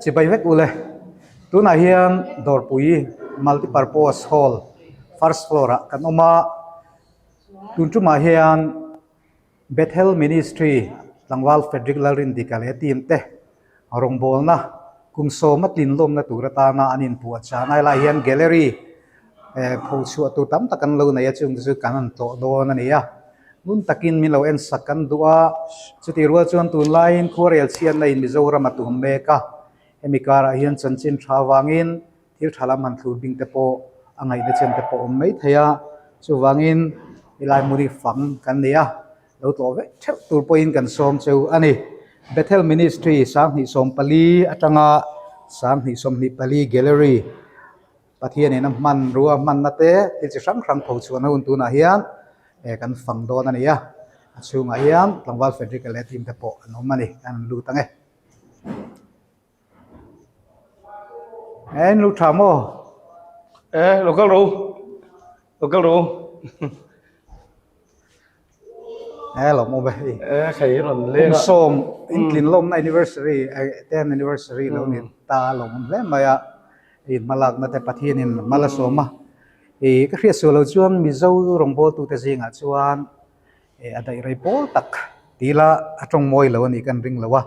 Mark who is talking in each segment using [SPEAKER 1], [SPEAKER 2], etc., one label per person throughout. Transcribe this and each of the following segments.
[SPEAKER 1] Chibai vek ule. Tunah hian Dawrpui Multipurpose Hall first floor ah kan awm a. Tun tumah hian Bethel Ministry tlangval Frederick Lalrindika leh team te rawngbawlna kum sawma tlinlawmna tur atana an inpuah chah a. Helai hian gallery pho chhuah tur tam tak an lo nei a, chung te chu kan han tlawh dawn a ni a. Ngun takin min lo en sak kan duh a, chutih rual chuan tunlaiin khuarel chhiatna in Mizoram a tum mek a. Hemi karah hian chanchin tha avangin thil tha lam han thlur bing te pawh a ngaihna chen te pawh awm mai thei a, chuvangin helai hmun hi fang kan nei a, lo tlawh vek theuh tur pawhin kan sawm cheu a ni. Bethel Ministry 2014 atanga 2024 Gallery Pathianin a hmanrua hmanna te thil chi hrang hrang pho chhuahna hun tunah hian eh kan fang dawn a ni a, a chhungah hian tlangval Frederick-a leh a team te pawh an awm a ni, an lut ang e. En lu tha maw?
[SPEAKER 2] Eh, lo kal ro. Lo kal ro.
[SPEAKER 1] Eh, lo mo be.
[SPEAKER 2] Eh, khai ron le.
[SPEAKER 1] Kum som in tlin lom na anniversary, ten anniversary lo ni ta lo mum hle mai a. In hmalak na te Pathian in hmala som a. I ka hriat sual lo chuan Mizo rawngbawltu te zingah chuan A daih rei pawl tak tila a tawng mawi lo a nih kan ring lo a,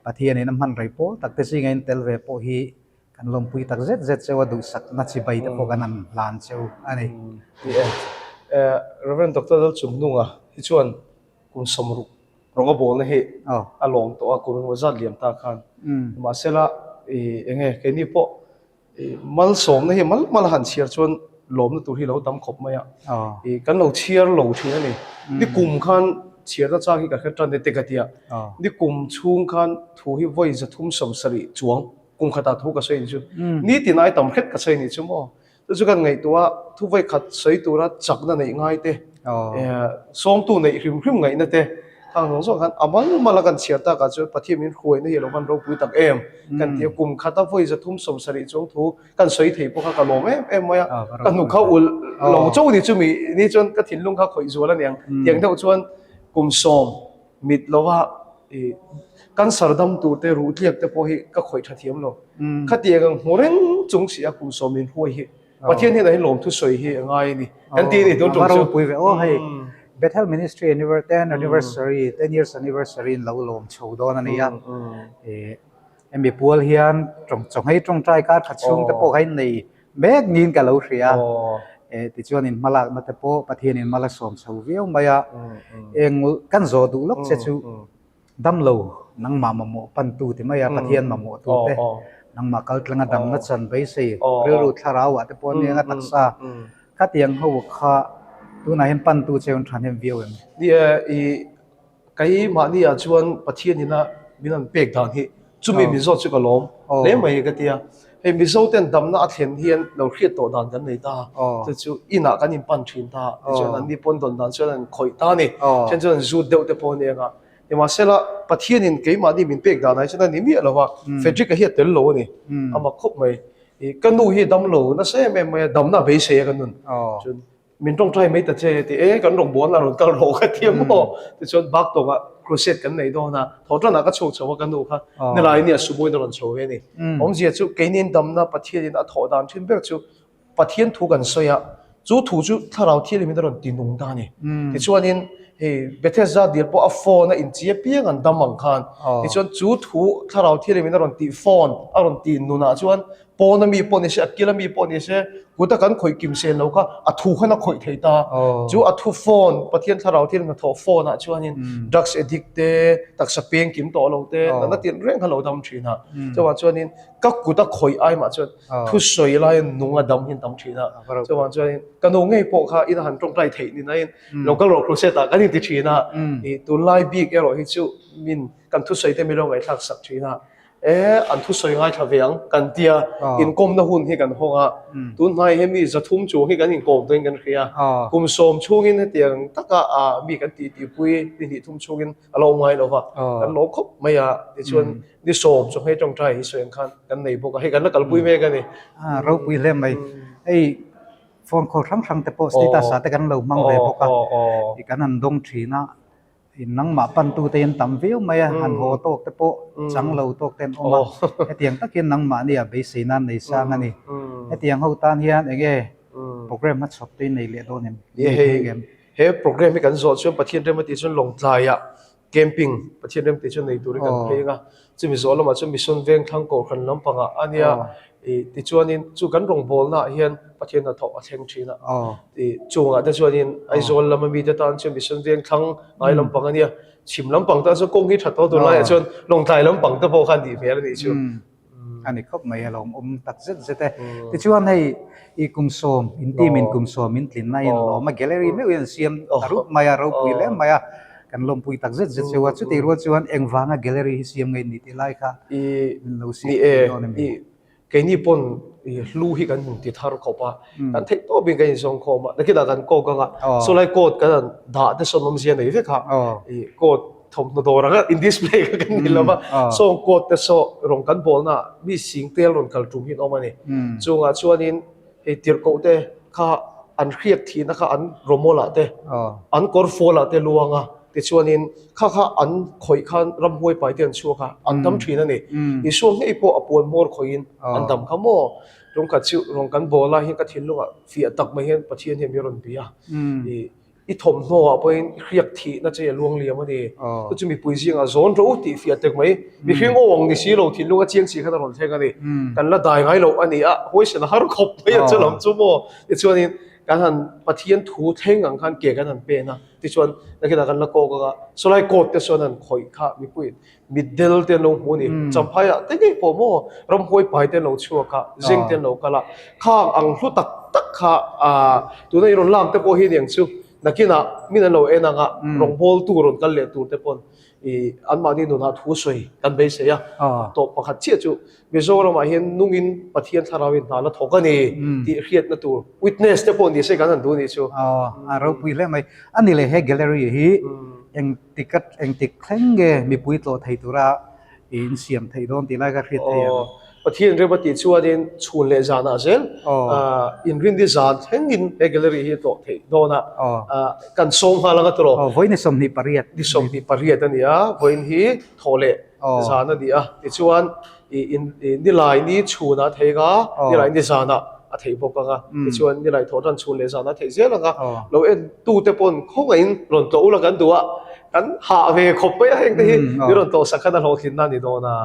[SPEAKER 1] Pathianin a hman rei pawl tak te zinga in tel ve pawh hi kan lawmpui tak zet zet cheu a, duhsakna chibai te pawh kan han hlan cheu a ni.
[SPEAKER 2] Ni e, Rev. Doctor Lalchungnunga hi chuan kum 60 rawng a bawlna hi a lawm tawh a, kum engemaw zat liam ta khan. Mahsela enge keini pawh Malsawmna hi mal mal a han chhiar chuan lawmna tur hi lo tam khawp mai a. Kan lo chhiar lo thin a ni. Ni kum khan chhiarna chang hi ka hre tan e te ka ti a. Ni kum chhung khan thu hi vawi 370 chuang kum khatah thu ka sawi ni chu. Nitin ai tam hret ka sawi ni chu maw. Chu chu kan ngaihtuah a thu vawi khat sawi tura chakna neih ngai te, sawmtu neih hrim hrim ngaihna te khang zawng zawng khan a mal mal a kan chhiar takah chuan Pathian min hruaina hi a lo van ropui tak em kan ti a, kum khata vawi 370 chuang thu kan sawi thei pawh kha ka lawm em em mai a, ka hnuk kha ulh lo chauh ni chumi ni chuan ka thinlung kha khawih zual a niang tiang deuh chuan kum sawm mit lova ih cancer dam tur te ruh tliak te pawh hi ka khawih tha thiam lo khatiang ang hmu reng chung si a kum sawm min hruai hi Pathian hian a lawm thu sawi hi a ngai a ni. Kan ti a ni tun tum chu.
[SPEAKER 1] Ropui ve aw hei Bethel Ministry ten anniversary ten years anniversary in lo lawm chho dawn a ni a. Hemi pual hian tawng chawnghei tawngtai kar khat chhung te pawh kha in nei mek niin ka lo hria. Tichuan in hmalakna te pawh Pathian in mal a sawm chho viau mai a. Eng kan zawh duh lawk che chu Damlo, nangmah mamawh pantu ti mai a, Pathian mamawh tu te, nangmah kal tlanga damna chan beisei, rilru thlarau ah te pawh nia nga taksa khatiang ho kha tunah hian pantu che hun thahnem viau em?
[SPEAKER 2] Ni e, i keimahni ah chuan Pathian ina min han pek dan hi chumi Mizo chu ka lawm hle mai ka tia. Hei Mizo ten damna a thlen hian lo hriat tawh dan kan nei ta, chu chu inah kan inpan thin ta, tichuan anni pawn dawn dan chuan an khawih ta a ni, then chuan an zut deuh te pawh a ni ang a. Nimahsela, Pathianin keimahni min pek dan ai chuan a ni miah lo va, Frederick-a hi a tel lo a ni. A mak khawp mai. I ka nu hi dam lo nasa em em mai a, damna a beisei a ka nun. Chuan min tawngtai mai ta che ti e, kan rawn buan a rawn kal rawh ka ti a maw. Tichuan Baktawngah crusade kan nei dawn a, thawhtanah ka chhuak chho a ka nu kha nilai nia Subuin a rawn chho ve a ni. Awmzia chu keinin damna Pathianin a thawh dan thin ber chu Pathian thu kan sawi a, chu thu chu Thlarau Thianghlimin a rawn ti nung ta a ni. Tichuanin hei Bethesda dil pawh a phone a inchi apiang an dam ang khan, tichuan chu thu Thlarau Thianghlimin a rawn tih phone a rawn ti nunah chuan pawna mi pawh ni se, a kila mi pawh ni se, kuta kan khawih kim sen lo kha a thu khan a khawih thei ta. Chu a thu phone, Pathian Thlarau Thianghlim hnathawh phone ah chuanin drugs addict te, taksa peng kim tawh lo te, natna tin reng kha lo dam thin a. Chuvang chuanin ka kut a khawih ai mah chuan thusawi laia nung a dam hian tam thin a. Chuvang chuanin ka nu ngei pawh kha ina han tawngtai theih ni nain local rock crusade ah kan inti thin a. I tunlai bik erawh hi chu min kan thusawi te min lo ngaihthlak sak thin a. E an thusawi ngaithla ve ang kan tia inkawmna hun hi kan hawng a. Tunhnai hi mi 300 chung hi kan inkawm tawhin kan hria. Kum 10 chhungin hetiang taka mi kan titipui ni hnih thum chhungin a lo awm ngai lo va. Kan lawm khawp mai a. Tichuan Ni sawm chu hei tawngtai hi sawi ang khan kan nei bawk a, hei kan la kalpui mek a ni.
[SPEAKER 1] A ropui hle mai. Hei phone call hrang hrang te pawh status ah te kan lo hmang ve bawk a, kan han dawng thin a. Nangmah pantute in tam viau mai a, han haw tawk te pawh chang lo tawk te an awm a, hetiang takin nangmahni ah beisei nan nei sang a ni. Hetiang ho tan hian eng nge program hmachhawp te in nei leh dawn em?
[SPEAKER 2] Ni hei, he program hi kan zawh chuan Pathian rem a tih chuan Lawngtlaiah camping Pathian rem tih chuan nei turin kan phei ang a, chumi zawh lamah chuan Mission Vengthlang Kohhran lampangah a nia ih tichuanin chu kan rawngbawlnaah hian Pathian hnathawh a thleng thin a, ih chungah te chuanin Aizawl lama mite tan chuan Mission Vengthlang ngai lampang a nia, chhim lampang tan chuan kawng hi tha tawh tur laiah chuan Lawngtlai lampang te pawh khan tih hmel a nih chu.
[SPEAKER 1] A ni khawp mai a lawmawm tak zet zet e. Tichuan hei i kum sawm in team in kum sawm in tlinna in lawm a gallery meuh in an siam ta rup mai a ropui hle mai a kan lawmpui tak zet zet cheu a chutih rual chuan engvanga gallery hi siam ngei ni tih lai kha min lo siam thei dawn a mi.
[SPEAKER 2] Keini pawn hlu hi kan inti thar khawp a kan theih tawp in kan inzawng khawm a nakinah kan kawk anga sawlai coat kan han dah te sawn awmzia nei vek a coat Thawmhnaw dawr anga in display kha kan ni lova, sawng coat te saw rawn kan bawlna mi sing tel rawn kal tum hi an awm a ni. Chungah chuanin hei tirhkoh te kha an hriat thihna kha an rawmawlah te, an kawr fawlah te luang a, tichuanin kha kha an khawih khan ramhuai pai te an chhuak a, an dam thin a ni. Isua ngei pawh a puan hmawr khawihin an dam kha maw? Rawngkhat chu rawn kan bawl lai hian ka thinlungah fiah tak mai hian Pathian hian min rawn bia a. I thawmhnaw ah pawhin i hriak thihna che a luang liam a ni. Chu chu mipui zingah zawn rawh u tih fiah tek mai. Mihring aw ang ni si lo thinlung a chiang si khan a rawn thleng a ni. Kan la dai ngai loh a ni a, huaisen a har khawp mai a chu lam chu maw. Tichuanin kan han Pathian thu thleng ang khan ke kan han pen a, tichuan nakinah kan la kawk ang a, sawlai court te chuan an khawih kha mipuiin mitdel te an lo hmu a ni. Champhaiah te ngei pawh maw ramhuai pai te an lo chhuak a, zeng te an lo kal a, khang ang hlu tak tak kha ah tuna i rawn lak te pawh hi niang chu nakinah min an lo en ang a, rawngbawltu rawn kal leh tur te pawn ih anmahni nunah thu sawi kan beisei a, tawp pakhat chiah chu Mizoramah hian nungin Pathian thlarauin hna la thawk a ni tih hriatna tur witness te pawh ni se kan han duh nih chu.
[SPEAKER 1] Aw, a ropui hle mai. A ni leh he gallery hi eng ticket engtik thleng nge mipui tlawh thei tura in siam theih dawn tih lai ka hriat thei ang.
[SPEAKER 2] Pathian rem a tih chuanin chhun leh zanah zel inrindi zan thlengin he gallery hi a tlawh theih dawn a, kan sawm nghal ang a tawh.
[SPEAKER 1] Vawiin ni 28.
[SPEAKER 2] Ni 28 a ni a, vawiin hi thawh leh zan a ni a, tichuan nilai ni chhunah a thei ang a, nilai ni zanah a theih bawk ang a, tichuan nilai thawh tan chhun leh zanah a theih zel ang a, lo en tute pawn khawngaihin rawn tlawh ula kan duh a, kan hah ve khawp mai a heng te hi min rawn tlawh sak khan a hlawhtlinna a ni dawn a.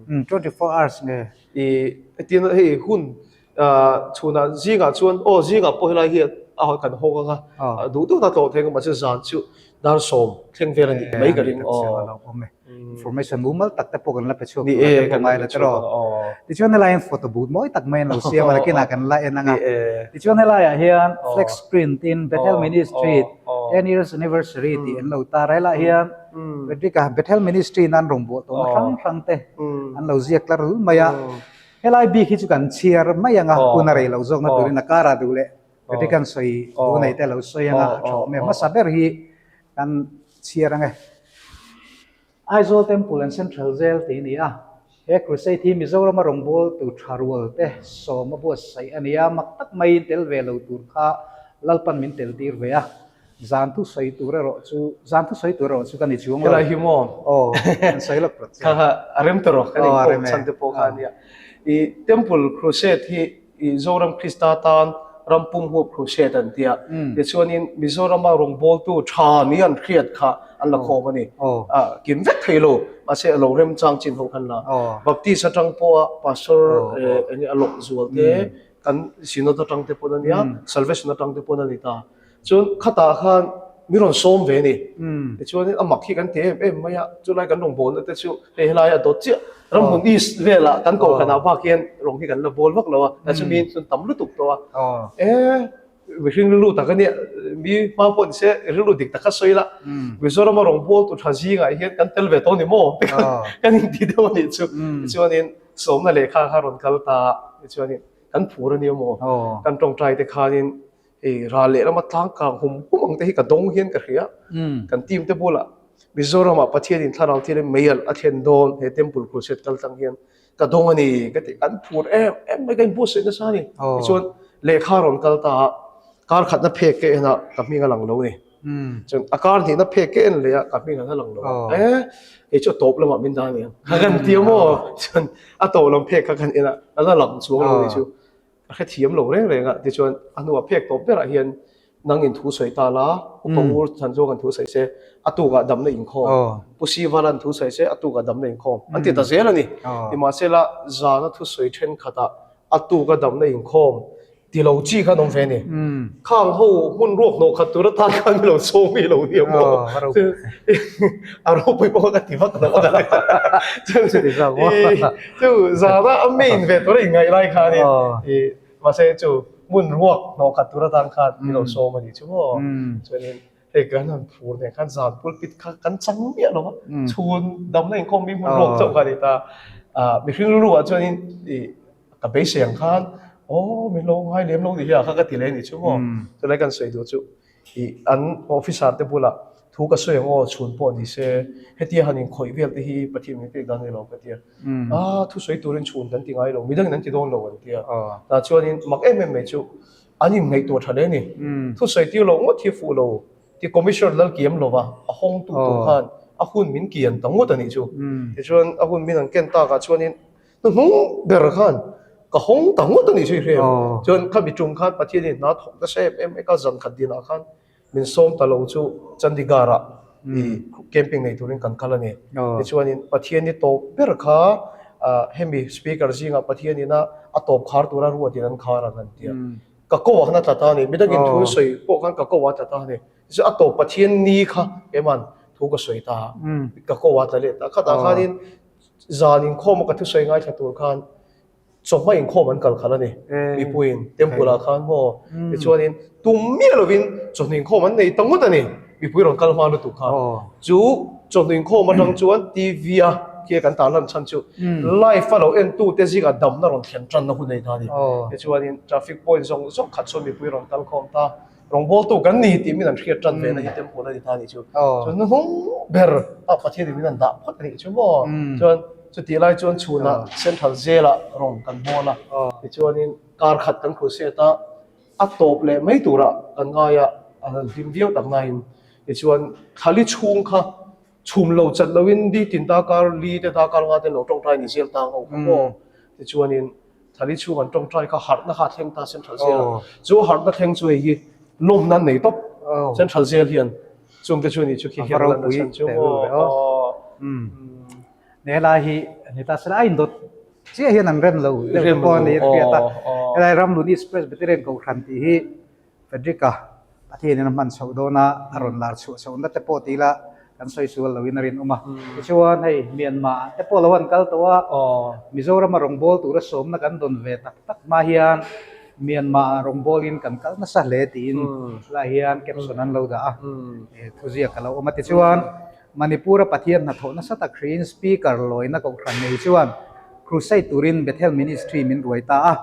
[SPEAKER 1] 24 hours nge?
[SPEAKER 2] I tin hei hun chhunah zingah chuan aw zingah pawh helai hi a kan hawk ang a, duh duhna tlawh thei ang mahse zan chu dar sawm thleng vel a nih mai ka ring aw.
[SPEAKER 1] Information mumal tak te pawh kan la pe chhuak tur a te pawh ngai la tiraw. Tichuan helai hian photo booth mawi tak mai an lo siam a nakinah kan la en ang a. Tichuan helaiah hian flex print in Bethel Ministry 10 years anniversary tih an lo tar a helaiah hian Frederick-a Bethel Ministry in an rawn buah tawhna hrang hrang te an lo ziak tlar rul mai a. Helai bik hi chu kan chhiar mai ang a hun a rei loh zawkna turin a karah duh leh Frederick-a'n sawi duh nei te a lo sawi ang a a tha awm e. Hmasa ber hi kan chhiar ang e. Aizawl Temple and Central Jail tih a ni a, he crusade hi Mizorama rawngbawltu tha rual te sawm a buatsaih a ni a, mak tak maiin tel ve lo tur kha Lalpan min tel tir ve a, zan thu sawi tur erawh chu zan thu sawi tur erawh chu ka ni chuang lo.
[SPEAKER 2] Helai hi maw?
[SPEAKER 1] Aw, kan sawi lawk rawh chu.
[SPEAKER 2] Kha kha a rem ta rawh, kan inkhawm chhan te pawh kha a nia. I Temple Crusade hi I Zoram Krista tan ram pum huap crusade an ti a, tichuanin Mizorama rawngbawltu tha ni an hriat kha an la khawm a ni. Kim vek thei lo, mahse a lo remchang chin ho khan la. Baptist atang pawha Pastor enge a lawk zual te, kan Synod atang te pawn a nia, Salvation atang te pawn a ni ta. Chuan khatah khan mi rawn sawm ve a ni. Tichuanin a mak hi kan ti em em mai a, chulai kan rawn bawlna te chu hei helai a dawt chiah. Ramhmun East velah kan kohhranah bak hian rawng hi kan la bawl vak lo a, ta chu miin chuan tam lutuk tawh a. E mihring rilru tak a nia, mi hma pawh ni se rilru dik tak kha sawi la, Mizorama rawn bawl tu tha zingah hian kan tel ve tawh ni maw te kan inti deuh a nih chu. Tichuanin sawmna lehkha kha rawn kal ta a, tichuanin kan phur a nia maw, kan tawngtai te khanin Hei ral leh lama tlang kang hum hum ang te hi ka dawng hian ka hria. Kan team te bulah Mizoramah Pathianin thlarau thil in mei alh a thlen dawn he temple crusade kal tlang hian ka dawng a ni ka ti an phur em em mai ka inbuatsaih nasa a ni. Tichuan lehkha rawn kal ta a, kar khatna phek ka en a ka hming a lang lo a ni. Chuan a kar hnihna phek ka en leh a, ka hming an la lang lo a. E, kei chu a tawp lamah min dah a ni ang. Kha kan ti a maw? Chuan a tawp lam phek kha kan en a, a la lang chuang lo a nih chu. Ka hrethiam lo reng reng a, tichuan a hnuah phek tawp berah hian nangin thu sawi ta la, Upa Ngur Than Zawk an thu sawi se, a tukah damna inkhawm, Pu Sivala an thu sawi se, a tukah damna inkhawm an ti ta zel a ni. Nimahsela zana thusawi thenkhatah a tuka damna inkhawm ti lo chi khan awm ve a ni. Khang ho hmun ruak hnawh khat tur atan khan mi lo sawm mi lo nia maw? A ropui pawh ka ti vak lo a. Chu zana a main ve tur a inngaih lai khanin mahse chu hmun ruak hnawh khat tur atan khan mi lo sawm a ni chu maw? Chuanin hei kan han phur nen khan zan pulpit kha kan chang miah lo a, chhun damna inkhawm mi hmun ruak chauh kha a ni ta. Mihring rilru ah chuanin ka beisei ang khan aw min lo ngai lem lo ni hi a kha ka ti leh a nih chu maw. Chulai kan sawi duh chu ih an officer te bulah thu ka sawi ang aw chhun pawh ni se hetia han inkhawih vel te hi Pathian min pek dan a ni lo ka ti a. Ah thu sawi turin chhun kan ti ngai lo midangin an ti dawn lo an ti a. Tah chuanin mak em em mai chu An inngaihtuah tha hle a ni. Thusawi tir loh ngawt hi fuh lo ti Commissioner lal kiam lova a hawngtu tur khan a hun min kian ta ngawt a nih chu. Tichuan a hun min an ken takah chuanin hnuhnung ber khan ka hawng ta ngawt a nih chu i hria em? Chuan khami tum khan Pathianin hna thawk nasa em em eka zan khat dinah khan min sawm ta lo chu Chandigarh ah i camping nei turin kan kal a ni. Tichuanin Pathian i tawp ber kha hemi speaker zingah Pathianin a a tawp khar tura ruatin an khar ang an ti a. Ka ko ah khan a tla ta a ni. Midangin thu sawi pawh khan ka ko ah a tla ta a ni. Tichuan a tawp Pathian ni kha keiman thu ka sawi ta a, ka ko ah a tla leh ta. Khatah khanin zan inkhawm a ka thusawi ngaithla tur khan Chawhma inkhawm an kal khalh a ni. Mipuiin temple ah khan maw tichuanin tum miah lovin chawhnu inkhawm an nei ta ngawt a ni. Mipui rawn kal hma lutuk kha. Chu chawhnu inkhawm atang chuan TV a khi kan tar lan chhan chu live a lo en tu te zingah damna rawn thlen tanna hun a ni ta a ni. Tichuanin traffic point zawng zawng khat chuan mipui rawn kal khawm ta. Rawngbawltu kan ni tih min an hriat tan ve na hi temple a ni ta a nih chu. Chuan hnuhnung ber a Pathianin min an dah phawt a nih chu maw. Chuan chutih lai chuan chhunah Central Jail-ah rawn kan bawl a. Tichuanin kar khat kan crusade a, a tawp leh mai turah kan ngai a, a han hlim viau tak nain. Tichuan thlali chhung kha chhum lo chat loin ni tin darkar li te darkar nga ten lo tawngtai ni zel tang ho kha maw. Tichuanin Thali chhung an tawngtai kha harhna kha a thleng ta Central Jail a. Chu harhna thleng chu hei hi lawmna an nei tawp Central Jail hian chung te chu ni chu khi hian lan na chhan chu maw.
[SPEAKER 1] Helai hi ni ta sela a indawt chiah hian an rem lo deuh te pawh a ni a hriat a. Helai Ramlun East Presbyterian Kohhran tih hi Frederick-a Pathianin a hman chhoh dawn a, a rawn lar chhuah chhoh na te pawh ti ila kan sawi sual loin a rinawm a. Tichuan hei Myanmar te pawh lo an kal tawh a, Mizorama rawngbâwl tura sawmna kan dawn ve tak tak hma hian Myanmar-ah rawngbâwlin kan kal nasa hle tiin helaiah hian caption an lo dah a, thuziak a lo awm a. Tichuan Manipur-a Pathian hnathawh nasa tak hriin Speaker lawina kohhran nei chuan Crusade turin Bethel Ministry min ruai ta a.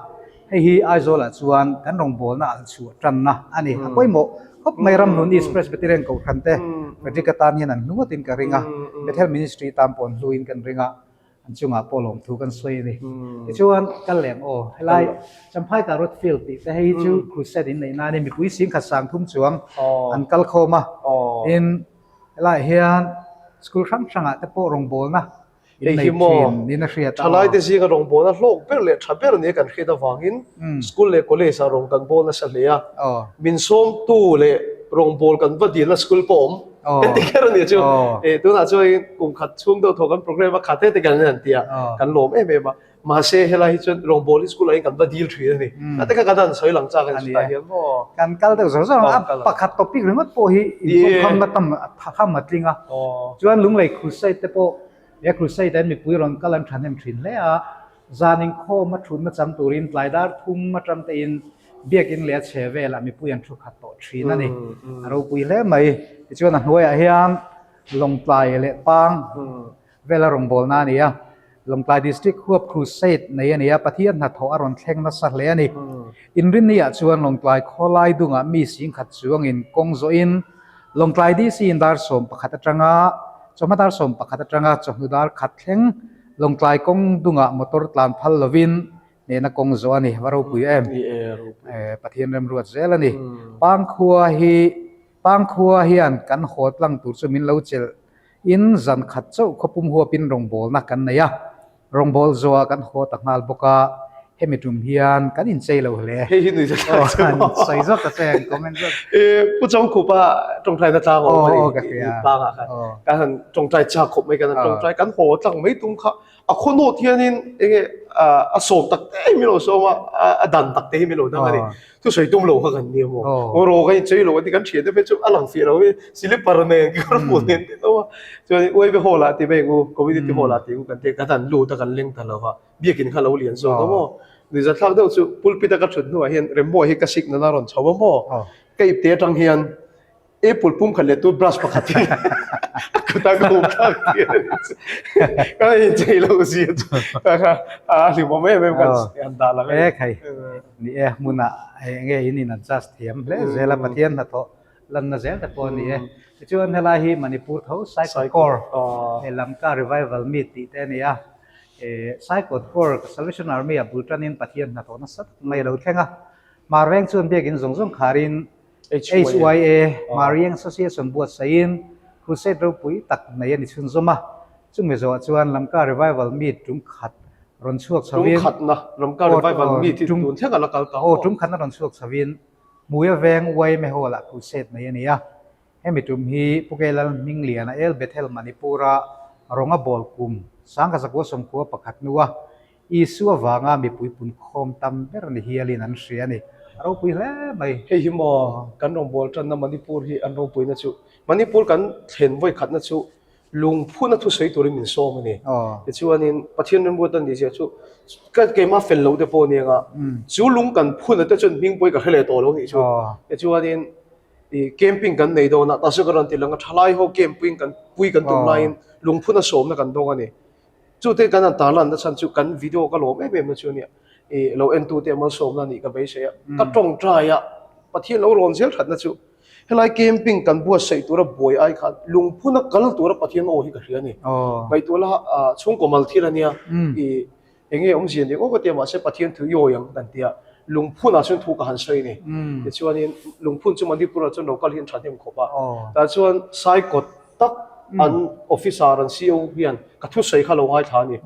[SPEAKER 1] Hei hi Aizawlah chuan kan rawngbawlna alh chhuah tanna a ni. A pawimawh khawp mai Ramhlun East Presbyterian Kohhran te Frederick atan hian an hlu ngawtin ka ring a, Bethel Ministry tan pawh an hluin kan ring a, an chungah pawh lawmthu kan sawi a ni. Tichuan kal lem aw, helai Champhai Karot Field tih te hei hi chu Crusade in neih nan in mipui singkhat sang thum chuang an kal khawm a, tin helaiah hian school hrang hrangah te pawh rawngbawlna
[SPEAKER 2] Hei hi maw, thalaite zinga rawngbawlna hlawk ber leh tha ber nia kan hriat avangin school leh college ah rawng kan bawl nasa hle a, min sawmtu leh rawngbâwl kan va dilna school pawh awm kan ti kher a nih chu. Tunah chuan kum khat chhung deuh thaw kan program a khat heti kan han ti a, kan lawm em em a. Mahse helai hi chuan rawngbâwl hi school ah hian kan va dil thin a ni. A te kha kan han sawi lang chak a ni chutah hian maw.
[SPEAKER 1] Kan kal deuh zawr zawr ang a, pakhat topic ringawt pawh hi inkhawmkhamna tam tham a tling a. Chuan Lunglei Crusade te pawh he Crusade ah hian mipui rawn kal an thahnem thin hle a, zan inkhawm a thutna chang turin tlai dar thum atang tein biakin leh a chhe velah mipui an thu khat tawh thin a ni. A ropui hle mai. Tichuan a hnuaiah hian Lawngtlai leh Pang Vela rawngbawlna a ni a, Lawngtlai District huap Crusade nei a ni a, Pathian hnathawh a rawn thleng nasa hle a ni. Inrinni-ah chuan Lawngtlai khawlai dungah mi singkhat chuangin kawng zawhin Lawngtlai DC in dar 11 atanga chawhma dar 11 atanga chawhnu dar khat thleng Lawngtlai kawng dungah motor tlan phal lovin hnehna kawng zawh a ni. Va ropui em? Pathian remruat zel a ni. Pangkhua hi. Pangkhua hian kan haw tlang tur chu min lo chelh in zan khat chauh khawpum huapin rawngbawlna kan nei a, rawngbâwl zuah kan haw ta nghal bawk a, hemi tum hian kan inchei lo hle.
[SPEAKER 2] Hei hi nui zathlak chu maw?
[SPEAKER 1] Sawi zawk ta che, an comment zawk.
[SPEAKER 2] Pu Chawngkhupa tawngtaina tlang a awm a ni, tlangah khan. Kan han tawngtai chak khawp mai, kan han tawngtai, kan haw tlang mai tum kha a khawnawt hianin enge a sawm tak te hi min lo sawm a, a dan tak te hi min lo dang a ni. Thusawi tum lo kha kan ni maw? Ngaw kan inchei lo a ti kan thian te phei chu a lang fiah lo hi slipper nen kekawr hmuh nen te lo a. Chuan uaive hall ah ti mai ang u, community hall ah ti ang u kan ti a, kan han lut a kan leng ta lo va, biakin kha lo lian zawk a maw? Nuihzathlak deuh chu pulpit a ka thut hnuah hian Remmawi hi ka signal a rawn chho a maw? Ka ipte atang hian Apple pum khat leh toothbrush pakhat hi a kut a ka hum thlak tir a nih chu. Ka inchei loh zia chu ka kha a hlimawm em em kan han dah lang a ni.
[SPEAKER 1] E khai, ni e, hmunah eng nge in in adjust thiam hle zel a, Pathian hnathawh lanna zel te pawh a ni e. Tichuan helai hi Manipur tho Saikawt Corps he Lamka Revival Meet tih te a ni a. Saikawt Corps Salvation Army ah bul tanin Pathian hnathawh nasa tak mai a lo thleng a. Hmarveng chuan biakin zawng zawng kharin HYA, Mariang Association buatsaihin crusade ropui tak nei a ni chhunzawm a. Chumi zawhah chuan Lamka Revival Meet tum khat rawn chhuak chhovin
[SPEAKER 2] Tum khatna Lamka Revival Meet hi tun thleng a la kal ta
[SPEAKER 1] maw? Aw, tum khatna rawn chhuak chhovin Hmuia Veng YMA Hall-ah crusade nei a ni a. Hemi tum hi Pu Keilal Hmingliana El Bethel Manipur-a rawnga bawl kum Sangkazakua sawmkhua pakhat hnua Isua vanga mipui punkhawm tam ber ni hialin an hria a ni. A ropui hle mai.
[SPEAKER 2] Hei hi maw kan rawngbâwl ṭanna Manipur hi an ropuina chu Manipur kan thlen vawi khatna chu lungphuna thusawi turin min sawm a ni. Tichuanin Pathian remruat a nihzia chu ka keimah fel lo te pawh a ni ang a, chu lung kan phuna te chuan hming pawh hi ka hre leh tawh lo nih chu. Tichuanin i camping kan nei dawn a, tah chu ka rawn ti lang a, ṭhalai ho camping kan pui kan tum laiin lungphuna sawmna kan dawng a ni. Chute kan han tarlan na chhan chu kan video ka lawm em em na chu ania i lo en tute malsawmna anih ka beisei a ka tawngtai a Pathian lo rawn zel thatna chu helai camping kan buatsaih tura buai ai khan lungphuna kal tura Pathian aw hi ka hria a ni ngaihtuah la chhungkaw mal thil ania i enge awmzia ni aw ka tia mahse Pathian thu i awi ang kan tia lungphunah chuan thu ka han sawi a ni tichuanin lungphun chu Manipur ah chuan lo kal hi an thahnem khawp a tah chuan Saikawt tak an officer an CO hian ka thusawi kha lo ngaithla a ni,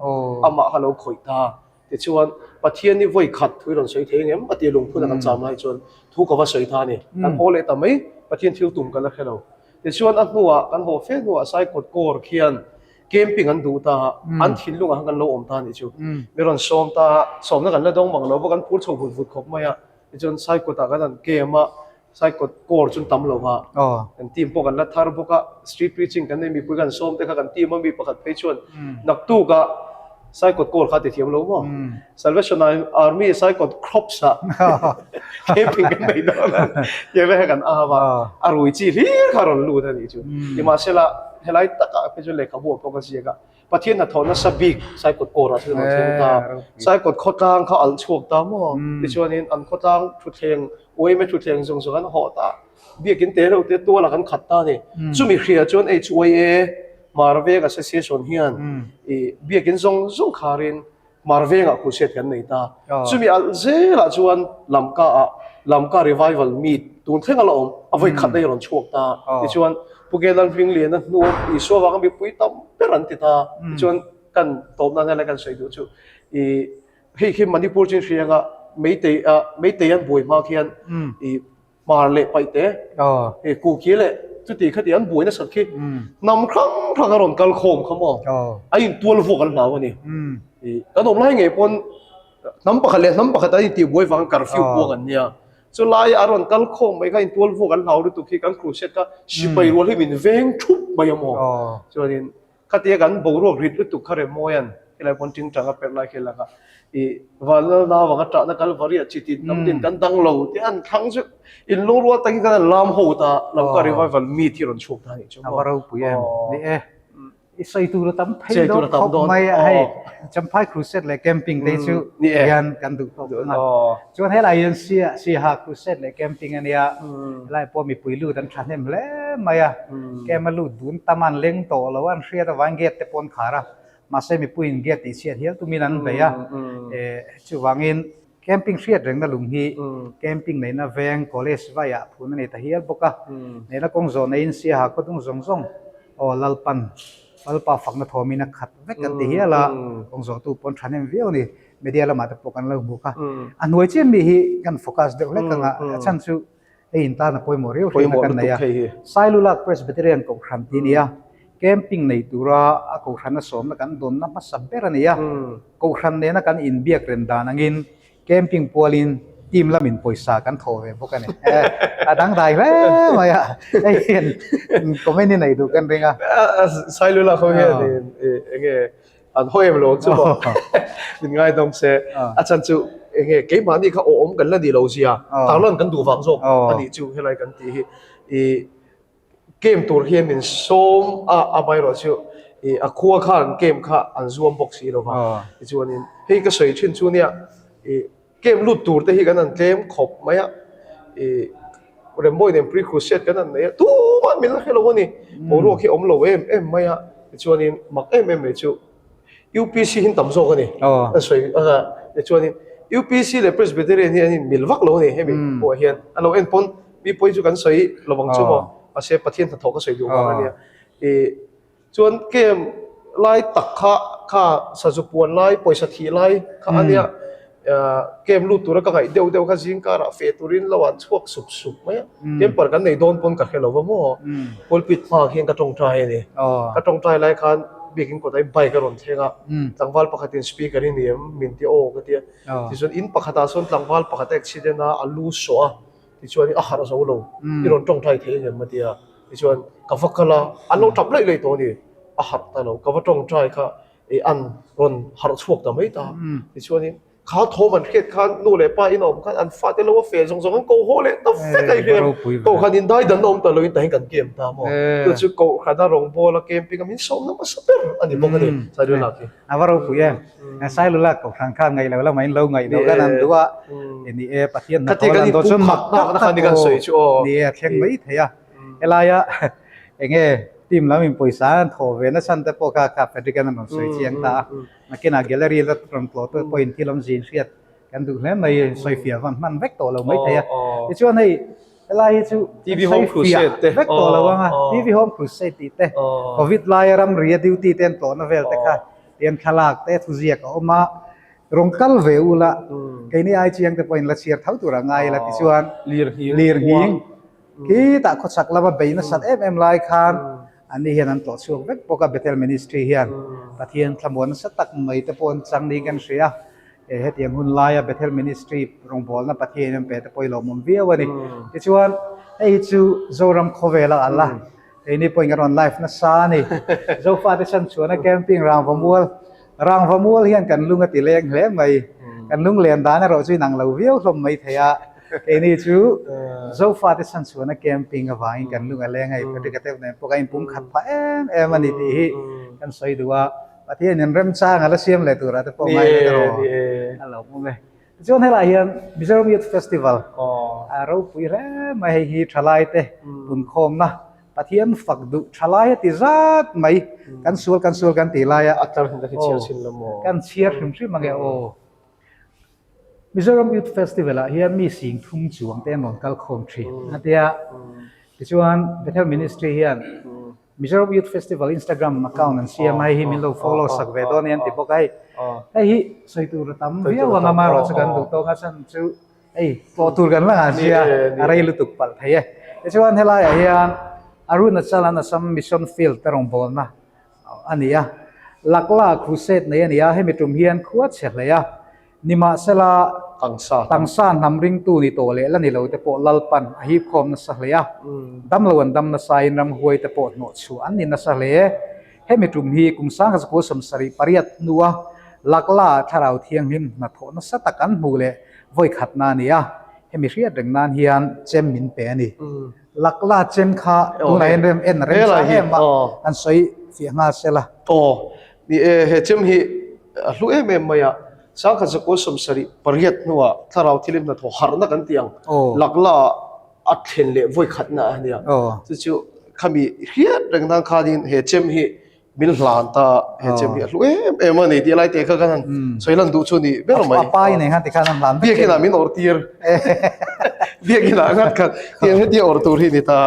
[SPEAKER 2] amah kha lo khawih ta. Tichuan, Pathian hi vawi khat thu i rawn sawi thei ngem a ti lungphun a kan cham lai chuan thu ka va sawi ta a ni. Kan haw leh ta mai, Pathian thil tum kan la hre lo. Tichuan a hnuah kan haw fe hnuah Saikawt Corps khian camping an duh ta a, an thinlungah khan kan lo awm ta a nih chu. Mi rawn sawm ta a, sawmna kan la dawng mang lo bawk, an phur chho vut vut khawp mai a. Tichuan Saikawtah kan han camp a, Saikawt Corps chu tam lo va, kan team pawh kan la thar bawk a, street preaching kan nei mipui kan sawm te kha kan team a mi pakhat phei chuan naktuk ah Saikawt Corps kha ti thiam lo maw? Salvation Army Saikawt Crops ah camping kan nei dawn a, tiang vel kha kan au a, a rui chi hlir kha a rawn lut a nih chu. Nimahsela helai takah phei chuan lehkhabu ah pawh ka ziak a, Pathian hnathawh nasa bik Saikawt Corps ah chuan an thleng ta. Saikawt khawtlang kha alh chhuak ta maw? Tichuanin an khawtlang thutthleng, uaime thutthleng zawng zawng an hawh ta. Biakin te reuh te tualah kan khat ta a ni. Chumi hria chuan HYA Hmarveng Association hian i biakin zawng zawng kharin Hmarvengah crusade kan nei ta. Chumi alh zelah chuan Lamka ah Lamka Revival Meet tun thleng a la awm, a vawi khat a rawn chhuak ta. Tichuan Pu Kelan Hmingliana hnu Isua vanga mipui tam ber an ti ta. Tichuan kan tawp nan helai kan sawi duh chu i hei khi Manipur chin hrianga Meitei ah Meitei an buai hma khian i Hmar leh paih te, hei Kuki leh chuti khati an buai nasat khi hnam hrang hrang a rawn kal khawm kha maw? A intual vuak an hlau a ni. Kan awm lai ngei pawn hnam pakhat leh hnam pakhat an intih buai vang curfew puang an nia. Chu lai a rawn kal khawm mai kha intual vuak an hlau lutuk hi kan crusade kha sipai rual hi min veng thup mai a maw? Chuanin Khatia kan boruak rit lutuk kha Remmawia'n helai pawn tingtang a perh lai khi laka i Vanlal nauvang a ṭahna Kalvari ah chi tin tam tin kan dang lo tih an thlang chu in lungrual takin kan han lam ho ta Lamka Revival meet hi rawn chhuak ta a nih chu maw.
[SPEAKER 1] A va ropui em. Ni e. I sawi tur a tam phei dawn khawp mai a hei Champhai Crusade leh Camping te hi chu hian kan duh tawk ang a. Chuan helai hian Siaha Crusade leh Camping a nia helai pawh mipui lut an thahnem hle mai a. Camp a lut dun tam an leng tawh lo a, an hriat avangin gate te pawh an khar a, mahse mipuiin gate tih chhiat hial tumin an bei a, chuvangin. Camping hriat rengna lung hi camping neihna veng college vaiah phun a nei ta hial bawk a. Neihna kawng zawh neiin Siaha khaw dung zawng zawng aw Lalpan Lalpa fakna thawmin a khat vek kan ti hial a, kawng zawhtu pawn thahnem viau a ni. Media lamah te pawh kan lo hmu kha. A hnuai chian mi hi kan focus deuh hlek ang a, a chhan chu hei in tan a pawimawh riau hriatna kan nei a. Sailulak Presbyterian Kohhran tih a ni a, camping nei tura a kohhrana sawmna kan dawnna hmasa ber a ni a. Kohhran nena kan inbiak rem dan angin camping pualin team lamin pawisa kan thawh ve bawk a ni. A dangdai hle mai a, hei hian comment i nei duh kan ring a.
[SPEAKER 2] Sailulak ho hian enge An haw em lo chu maw? Min ngaidawm se. A chhan chu enge keimahni kha awm kan la ni lo zia tarlan kan duh vang zawk a nih chu helai kan tih hi. I game tur hian min sawm a, amaherawh chu i a khua khan game kha an zuam bawk si lo va. Tichuanin hei ka sawi thin chu nia i Camp lut tur te hi kan han tlem khawp mai a, ih Rembawi nen pre-crusade kan han nei a, tumah min la hre lo a ni, boruak hi a awm lo em em mai a, tichuanin mak em em mai chu UPC hi tam zawk a ni, a sawi a tichuanin UPC leh Presbyterian hi an inmil vak lo a ni hemi pawh hian a lo en pawn mi pawi chu kan sawi lovang chu maw, mahse Pathian hnathawh ka sawi duh vang a nia, ih. Chuan camp lai tak kha kha sazu puan lai pawisa thih lai kha a nia camp lut tura ka ngaih deuh deuh kha zing karah feh turin lo an chhuak sup sup mai a camper kan nei dawn pawn ka hre lo va maw pulpit hmaah khian ka tawngtai a ni ka tawngtai lai khan biakin kawtah bike a rawn thleng a tlangval pakhatin speaker i ni em min ti aw ka ti a tichuan in pakhatah sawn tlangval pakhat a accident a a lu sawh a tichuan a harh zo lo i rawn tawngtai thei engem a ti a. Tichuan ka va kal a, an lo tap laih laih tawh a ni, a harh ta lo, ka va tawngtai kha ih an rawn harh chhuak ta mai ta. Tichuanin kha thawm an hriat khan nu leh pa in a awm khan an fate lo a fel zawng zawng an ko haw leh ta vek a i hriat. Kohhran in dai dan a awm ta loin tahin kan kem ta maw. Chu chu kohhrana rawngbawla camping a min sawmna hmasa ber a ni bawk a ni Sailulak hi.
[SPEAKER 1] A va ropui em. Sailulak kohhran khan ngaih lo lama in lo ngaih lo kan an duh a, ni e Pathian hnathawh lan dawn chuan mak tak tak aw ni e a thleng mai thei a. Helaia enge team lam in pawisa an thawh ve nasa te pawh kha kha Frederick an rawn sawi chiang ta a. Nakinah gallery la rawn tlawh te pawhin thil awmzia in hriat kan duh hle mai, sawifiah van hman vek tawh lo mai thei a. Tichuan hei helai hi chu sawifiah vek tawh lo ang a, TV Home Crusade tih te, Covid laia ramria duty te an tlawhna vel te kha tiang thlalak te thuziak a awm a. Rawn kal ve ula, keini ai chiang te pawhin la chhiar tho tur a ngai ila tichuan lirnghing Khitah khawchhak lama bei nasat em em lai khan anni hian an tlawh chhuak vek bawk a, Bethel Ministry hian Pathian thlamuan nasa tak mai te pawh an chang niin kan hria. Hetiang hun laia Bethel Ministry rawngbawlna Pathian an pe te pawh hi lawmawm viau a ni. Tichuan hei hi chu Zoram khawvela al a, keini pawhin kan rawn live nasa a ni. Zofate chhanchhuahna camping Rangvamual Rangvamual hian kan lung a ti leng hle mai. Kan lunglen dan erawh chu inang lo viau hlawm mai thei a. Keini chu Zofate chhanchhuahna camping avangin kan lung a leng a, Patrick a teuh nen pawh kan inpum khat phah em em a ni tih hi kan sawi duh a. Pathian in remchang a la siam leh turah te pawh ngai leh erawh a lo hmu mai. Tichuan helaiah hian Mizoram Youth Festival a ropui hle mai hei hi thalaite punkhawmna Pathian fak duh tha lai a ti zat mai kan sual kan sual kan tih lai a
[SPEAKER 2] A tlar hin ka chhiar chin lo maw?
[SPEAKER 1] Kan chhiar hrim hrim ange aw. Mizoram Youth Festival ah hian mi sing thum chuang te an rawn kal khawm thin a tia. Tichuan Bethel Ministry hian Mizoram Youth Festival Instagram account an siam a, hei hi min lo follow sak ve dawn a ni an ti bawk a hei. Hei hi sawi tur a tam viau ang a, amaherawhchu kan duh tawk a chhan chu Hei tlawh tur kan la nghah sia a rei lutuk palh thei e. Tichuan helaiah hian Arunachal an Assam Mission Field te rawngbawlna a ni a, Lakla Crusade nei a ni a, hemi tum hian khua chhe hle a. Nimahsela tangsa hnam ringtu ni tawh leh la ni lo te pawh Lalpan a hipkhawm nasa hle a, damlo an dam nasain ramhuai te pawh hnawhchhuah an ni nasa hle. Hemi tum hi kum 19 78 hnua Lakla Thlarau Thianghlim hnathawh nasa tak an hmuh leh Vawi khatna a ni a, hemi hriat reng nan hian chem min pe a ni. Lakla chem kha tunah hian rem en rem sa em a, an sawi fiah nghal sel a.
[SPEAKER 2] Aw, ni e, he chem hi a hlu em em mai a, 1978 hnuah thlarau thilim hnathawh harhna kan tih ang, Lakla a thlen leh vawi khatna a nia. Chu chu khami hriat reng nan khanin he chem hi. Min hlan ta he chem hi a hlu em em a ni tih lai te kha kan han sawi lan duh chu ni ber mai.
[SPEAKER 1] A pa in eng han ti khan an hlan vek.
[SPEAKER 2] Biakin ah min awrh tir. Biakin ah ngat khat tiang hetia awrh tur hi ni ta.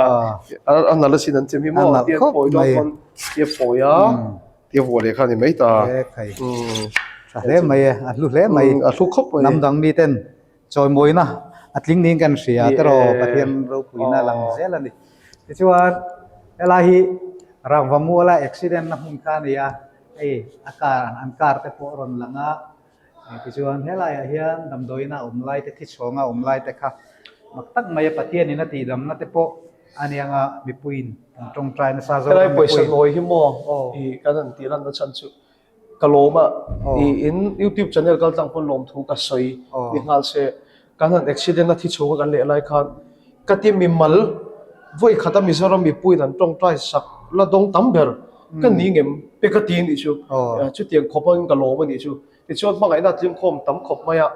[SPEAKER 2] A nalh asin an chem hi maw tia phawi dawn pawn tia phawi a tia vuah leh kha a ni mai ta.
[SPEAKER 1] Tha hle mai e, a hlu hle mai.
[SPEAKER 2] A hlu khawp mai.
[SPEAKER 1] Hnam dang mi ten chawimawina a tling niin kan hria tiraw Pathian ropuina lang zel a ni. Tichuan helai hi Rangva muala accident na hmun kha a ni a, hei a car an car te pawh a rawn lang a, tichuan helaiah hian damdawiina a awm lai te thichhawnga a awm lai te kha mak tak mai a Pathianin a tihdamna te pawh a ni anga mipuiin an tawngtai nasa
[SPEAKER 2] Zoram mipuiin. Helai pawisa nawi hi maw i kan han tih lanna chhan chu Ka lawm a, i in youtube channel kal tlang pawn lawmthu ka sawi ni nghal se, kan han accident a thi chhunga kan leh lai khan ka ti mimal vawi khata Mizoram mipuiin an tawngtai sak la dawng tam ber ka ni ngem pe ka ti anih chu, chutiang khawp angin ka lawm anih chu. Tichuan hmangaihna a tling-khawm tam khawp mai a,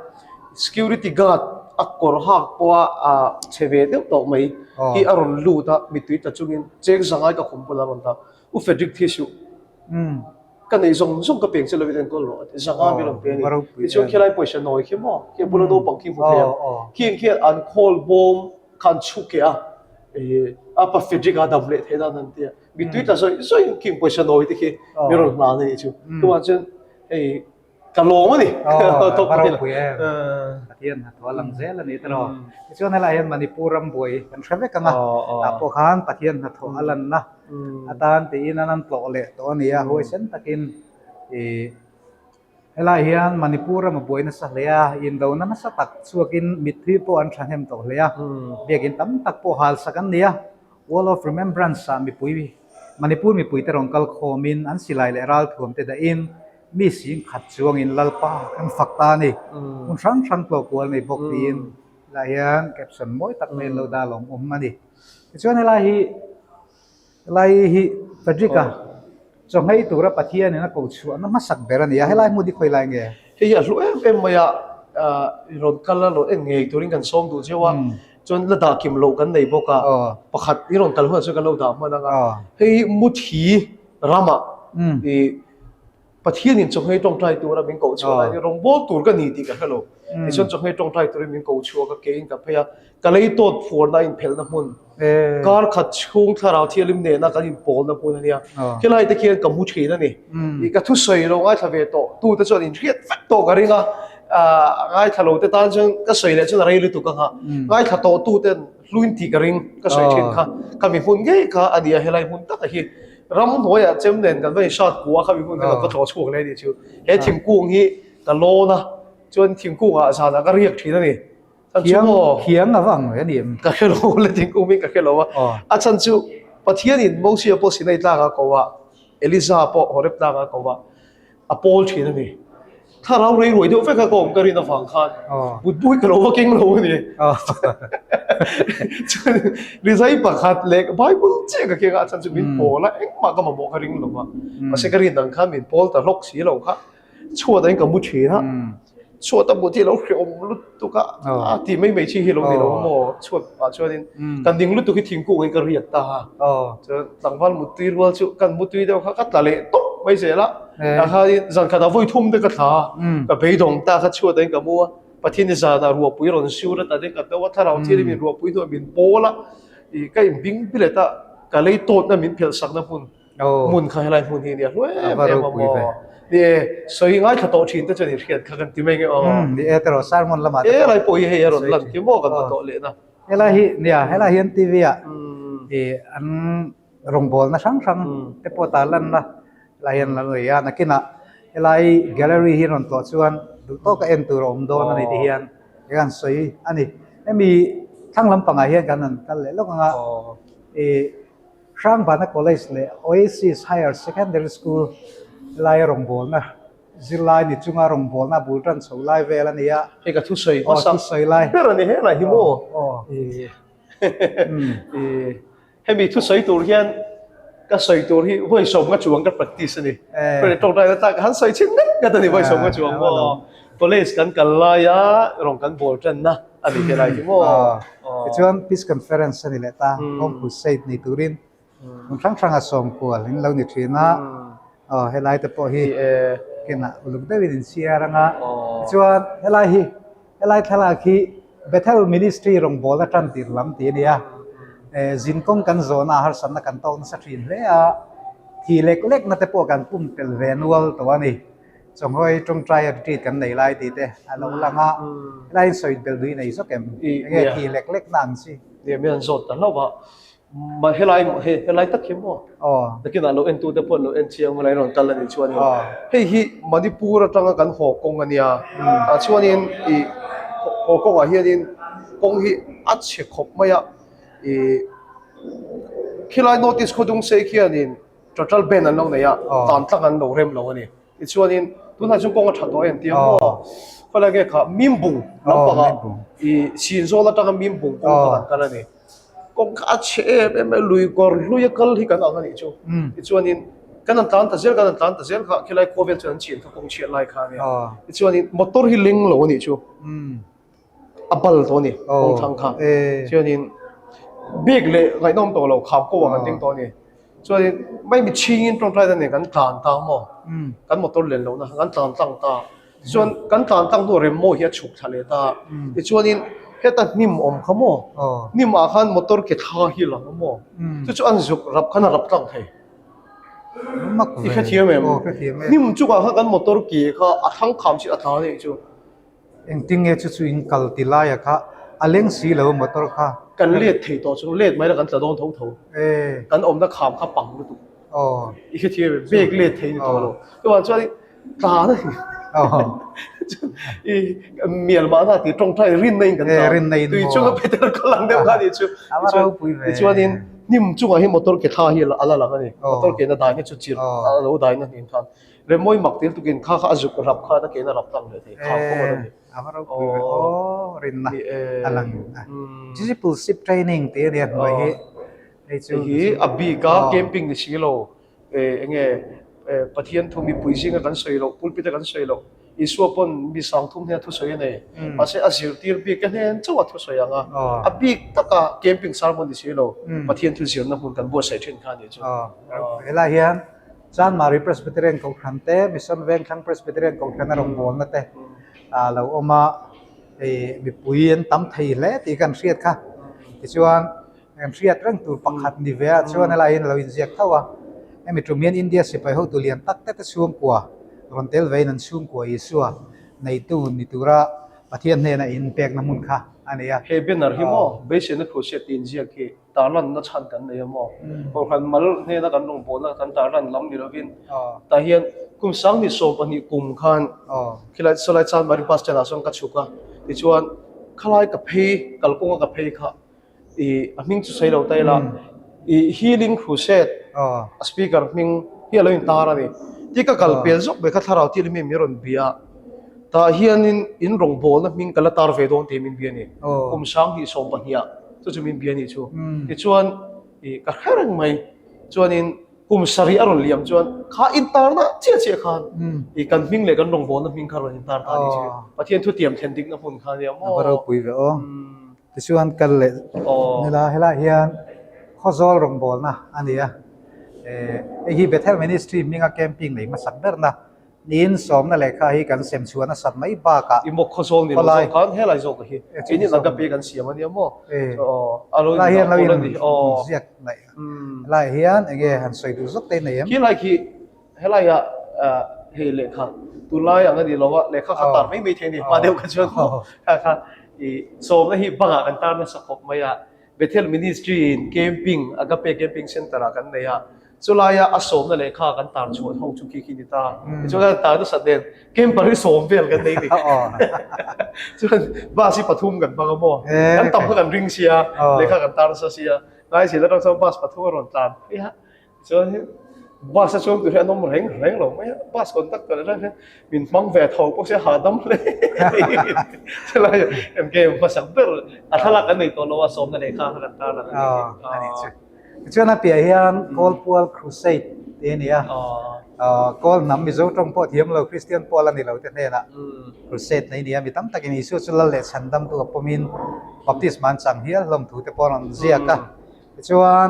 [SPEAKER 2] security guard a kawr hak pawha a chhe ve deuh tawh mai hi a rawn lut a, mittui tla chungin cheng zangai ka khum pawn a rawn ta, U Frederick thi suh. Ka nei zawng zawng ka peng che lovin enkawl rawh a ti. Zanga min rawn pe a ni. Tichuan khilai pawisa nawi khi maw? Khi a bula naupang khi hmu thei ang. Khing khian an khawl bawm kha an chhuk keh a, a pa Frederick a dam leh theih nan an ti a. Mittui tla zawih zawih khing pawisa nawi te khi min rawn hlan a nih chu. Chuvang chuan hei Ka lawm a ni.
[SPEAKER 1] Aw, va ropui em. Pathian hnathawh a lang zel a ni tiraw. Tichuan helaiah hian Manipur ram buai kan hre vek ang a, tah pawh khan Pathian hnathawh a lanna atan tiin an an tlawh leh tawh a ni a, huaisen takin ih helaiah hian Manipur ram a buai nasa hle a, indona nasa tak chhuakin mitthi pawh an thahnem tawh hle a, biakin tam tak pawh halsak an ni a, Wall of Remembrance ah mipui Manipur mipuite rawn kal khawmin an silai leh ralthuam te dahin Mi sing khat chuangin Lalpa kan fak ta a ni. Hmun hrang hrang tlawh kual nei bawk tiin helai hian caption mawi tak mai an lo dah lawm awm a ni. Tichuan helai hi helai hi Frederick-a chawhmei tura Pathianin a ko chhuahna hmasak ber a ni a, helai hmun hi khawi lai nge?
[SPEAKER 2] Hei hi a hlu em em mai a, rawn kal a rawn en ngei turin kan sawm duh zeuh a, chuan la dah kim loh kan nei bawk a, pakhat i rawn kal hunah chuan kan lo dah hman ang a, hei hi Muthi ramah i Pathianin chawhmei tawngtai tura min koh chhuah lai ni rawngbawl tur ka ni tih ka hre lo. Tichuan chawhmei tawngtai turin min koh chhuak a, keiin ka phei a, ka lei tawt phuarna a inphelhna hmun, kar khat chhung thlarau thianghlim nena kan inpawlna hmun a nia. Khilai te khian ka mu thin a ni. Ih ka thusawi lo ngaithla ve tawh tu te chuan inhriat vek tawh ka ring a, ngaithla lo te tan chuan ka sawi leh chuan a rei lutuk ang a, ngaithla tawh tu ten hluin tih ka ring ka sawi thin kha, khami hmun ngei kha a ni a, helai hmun taka hi. Ram hnuaiah chem nen kan va inhrat kua kha mi hmun kha kan va tlawh chhuak leh a nih chu. He thingkung hi ka lawn a, chuan thingkungah zanah ka riak thin a ni.
[SPEAKER 1] Chan chu maw? Khiang a va ang ve a ni em?
[SPEAKER 2] Ka hre lo le thingkung hi ka hre lo a. A chhan chu Pathianin Mosia pawh Sinai tlangah a ko a, Eliza pawh Horeb tlangah a ko a. A pawl thin a ni. Thlarau rei ruai deuh vek a ka awm ka rin avang khan mutbu hi ka lo va keng lo a ni. Chuan rizai pakhat leh Bible chiah ka keng a, a chhan chu min pawl a, engmah ka mamawh ka ring lo va. Mahse ka rin ang khan min pawl ta hlawk si lo kha. Chhuat ah ka mu thin a, chhuat a mut hi a lo hrehawm lutuk a, a tih mai mai chi hi lo ni lo maw chhuat ah chuanin kan ding lutuk hi thingkung in ka riak ta a. Chuan tlangval muttui rual chu kan muttui deuh kha ka tla leh tawp mai zel a. Tah khanin zan khatah vawi thum te ka thla a, ka beidawng ta kha chhuat ah ka mu a, Pathian zanah ruahpui rawn sur a ta te ka do a, thlarau thianghlim in ruahpui hnuah min pawl a, ih ka inbing bilet a, ka lei tawtna min phelh sakna hmun hmun kha helai hmun hi a nia hluai em em a maw. Ni e, sawi ngaithla tawh thin te chuan in hriat kha kan ti mai nge aw.
[SPEAKER 1] Ni e tiraw sermon lamah
[SPEAKER 2] te pawh. Helai pawh hi hei a rawn lan khi maw kan va tawh leh na.
[SPEAKER 1] Helai hi nia helai hian TV ah ih an rawngbawlna hrang hrang te pawh tar lanna helai hian an lo nei a, nakinah helai gallery hi rawn tlawh chuan duh tawka en tur a awm dawn a ni ti hian kan sawi a ni. Hemi thlang lampangah hian kan han kal leh lawk ang a, ih Hrangbana College leh Oasis Higher Secondary School helai rawngbawlna Zirlai ni chunga rawngbawlna bul tan chho lai vel a ni a.
[SPEAKER 2] Hei ka thusawi hmasa. Aw thusawi lai. Ber a ni helai hi maw? Aw. Hemi thusawi tur hian ka sawi tur hi vawi sawm nga chuang ka practice a ni. Hei tawngtai na tak han sawi chhin nek ngat a ni vawi sawm nga chuang maw? College kan kal laia rawn kan bawl tanna a ni helai hi maw?
[SPEAKER 1] Tichuan Peace Conference a ni leh ta, Home Crusade nei turin hmun hrang hranga sawm kual in lo ni thin a. Aw helai te pawh hi kenah uluk deuhin in chhiar ang a. Tichuan helai hi helai thlalak hi Bethel Ministry rawngbawlna tan tir lam tih a ni a. Zinkawng kan zawhna ah harsatna kan tawk nasa thin hle a, thi lek lekna te pawh kan pumpelh ve nual tawh a ni. Chawnghawi tawngtai retreat kan nei lai tih te a lo lang a, helai in sawi belh duh i nei zawk em? Enge thi lek lek na ang chi?
[SPEAKER 2] Nia min han zawt ta hlauh a, mah helai hei helai tak hi maw? Nakinah lo en tu te pawh an lo en chiang helai rawn kal a nih chuanin hei hi Manipur atanga kan haw kawng a nia, tah chuanin ih haw kawngah hianin kawng hi a chhe khawp mai a, ih khilai notice khawdung sei khianin Total ban an lo nei a, tan tlang an lo rem lo a ni. Tichuanin tunah chuan kawng a tha tawh a entir maw? Khawilai nge kha Mimbung lampangah i Sinzawl atanga Mimbung kawng kha kan kal a ni. Kawng kha a chhe em em a, lui kawr hlui a kal hi kan ang a nih chu. Tichuanin kan han tlan ta zel, kan han tlan ta zel kha khilai khua vel chuan an chhin kha kawng chhiat lai kha a nia. Tichuanin motor hi leng lo a nih chu. A bal tawh a ni kawng thlang kha. Chuanin bik leh ngaihnawm tawh lo kham ko ang an ding tawh a ni. Chuanin mai mi chhingin tawngtai dan nen kan tlan ta maw? Kan motor len lohna kan tlan tlang ta. Chuan kan tlan tlang hnuah rem maw hi a chhuk thla leh ta. Tichuanin heta hnim awm kha maw? Hnim ah khan motor ke thla hi a lang a maw? Chu chu an zuk rap khan a rap tlang thei. I hrethiam em? Hnim chungah khan kan motor ke kha a thlang kham chi a tla a nih chu.
[SPEAKER 1] Engtin nge chu chu in kal ti lai a kha a leng si lo motor kha.
[SPEAKER 2] Kan let thei tawh chu let mai la kan tla dawn tho tho. Kan awmna kham kha pang lutuk. I hrethiam em? Bag let thei ni tawh lo. Chuvang chuan tla na ni. I mial mahna tih tawngtai rinna in kan tla. Tui chunga Peter kal ang deuh kha ni chu. Tichuanin hnim chungah hi motor ke thla hi a la lang a ni. Motor ke na dai na chu chirh a lo dai na hnin khan. Remawi mak tir tukin kha kha a zuk rap khan a kein a rap tlang leh thei kham kawng a lo ni.
[SPEAKER 1] A va ropui ve aw rinna a lang a. Discipleship training tih a nia hnuai hi.
[SPEAKER 2] Hei chu hi a bik a camping ni si lo enge Pathian thu mipui zinga kan sawi loh pulpit a kan sawi loh Isua pawn mi sangthum hian thusawi a nei. Mahse a zirtir bik a hnen chauh a thusawi ang a. A bik taka camping sermon ni si lo Pathian thu zirna hmun kan buatsaih thin kha a nih chu.
[SPEAKER 1] Helai hian Chanmari Presbyterian Kohhran te, Mission Vengthlang Presbyterian Kohhran a rawngbawlna te a lo awm a, hei mipui an tam thei hle tih kan hriat kha. Tichuan kan hriat reng tur pakhat ni ve a, chuan helaiin a lo inziak tho a. Hemi tum hian India sipai hotu lian tak te te chhungkua rawn tel vein an chhungkua Isua neitu ni tura Pathian hnena inpekna hmun kha a ni a.
[SPEAKER 2] He banner hi maw beiseina khuhsiat tih inziak hi tarlanna chhan kan nei a maw? Kohhran mal hnena kan rawngbawlna kan tarlan lam ni lovin tah hian kum sanghnih 12 kum khan khilai sawlai Chanmari bus stand ah sawn ka chhuk a tichuan khalai ka phei kalkawnga ka phei kha ih a hming chu sawi lo ta ila ih healing crusade a speaker hming hi a lo intar a ni tih ka kal pel zawk mai kha thlarau thil hi mi rawn bia a. Tah hianin in rawngbawlna hming ka la tar ve dawn tih min bia a ni. Kum 20 sawmpahnih ah chu chu min bia a nih chu. Tichuan ih ka hre reng mai. Chuanin kum sarih a rawn liam chuan kha intarna chiah chiah khan ih kan hming leh kan rawngbawlna hming kha rawn intar ta a nih chu. Pathian thutiam thlen dikna hmun kha a nia maw.
[SPEAKER 1] A va ropui ve aw. Tichuan kal leh nila helaiah hian Khawzawl rawngbawlna a ni a. Hei hi Bethel Ministry hminga camping nei hmasak berna Niin sawmna lehkha hi kan sem chhuah nasat mai bakah
[SPEAKER 2] I maw khawzawl ni lo zawk khan helai zawk hi keini naga pe kan siam a nia maw a lo
[SPEAKER 1] in dah pawl a ni aw ziak laih lai hian enge han sawi duh zawk te nei em
[SPEAKER 2] khi lai khi helai ah hei lehkha tunlai ang a ni lo a lehkha kha tar mai mai thei a ni hma deuh kha chuan maw kha kha i sawmna hi bangah kan tar nasa khawp mai a Bethel Ministry in camping Agape Camping Center ah kan nei a Chulaia a sawmna lehkha kan tar chhuah ho chu khi khi ni ta. Tichuan kan tar nasa nen camper hi sawm vel kan nei ni. Chuan bus hi pathum kan hmang a maw? Kan tam kha kan ring sia, lehkha kan tar nasa sia. Ngai zil atang chuan bus pathum a rawn tlan phei a. Chuan bus a chuang tur hi an awm reng reng lo mai a. Bus conductor atang hian min hmang ve tho pawh sia hahdam hle. Chulai kan game hmasak ber a thlalak kan nei tawh lo a sawmna lehkha kha kan tar lang a ni.
[SPEAKER 1] Tichuan a piah hian Kawlpual Crusade tih a ni a, Kawl hnam Mizo tawng pawh thiam lo Kristian pawl a ni lo te hnenah Crusade nei a ni a, mi tam takin Isua chu lal leh chhandamtu a pawmin Baptisma an chang hial hlawm thu te pawh an rawn ziak a. Tichuan.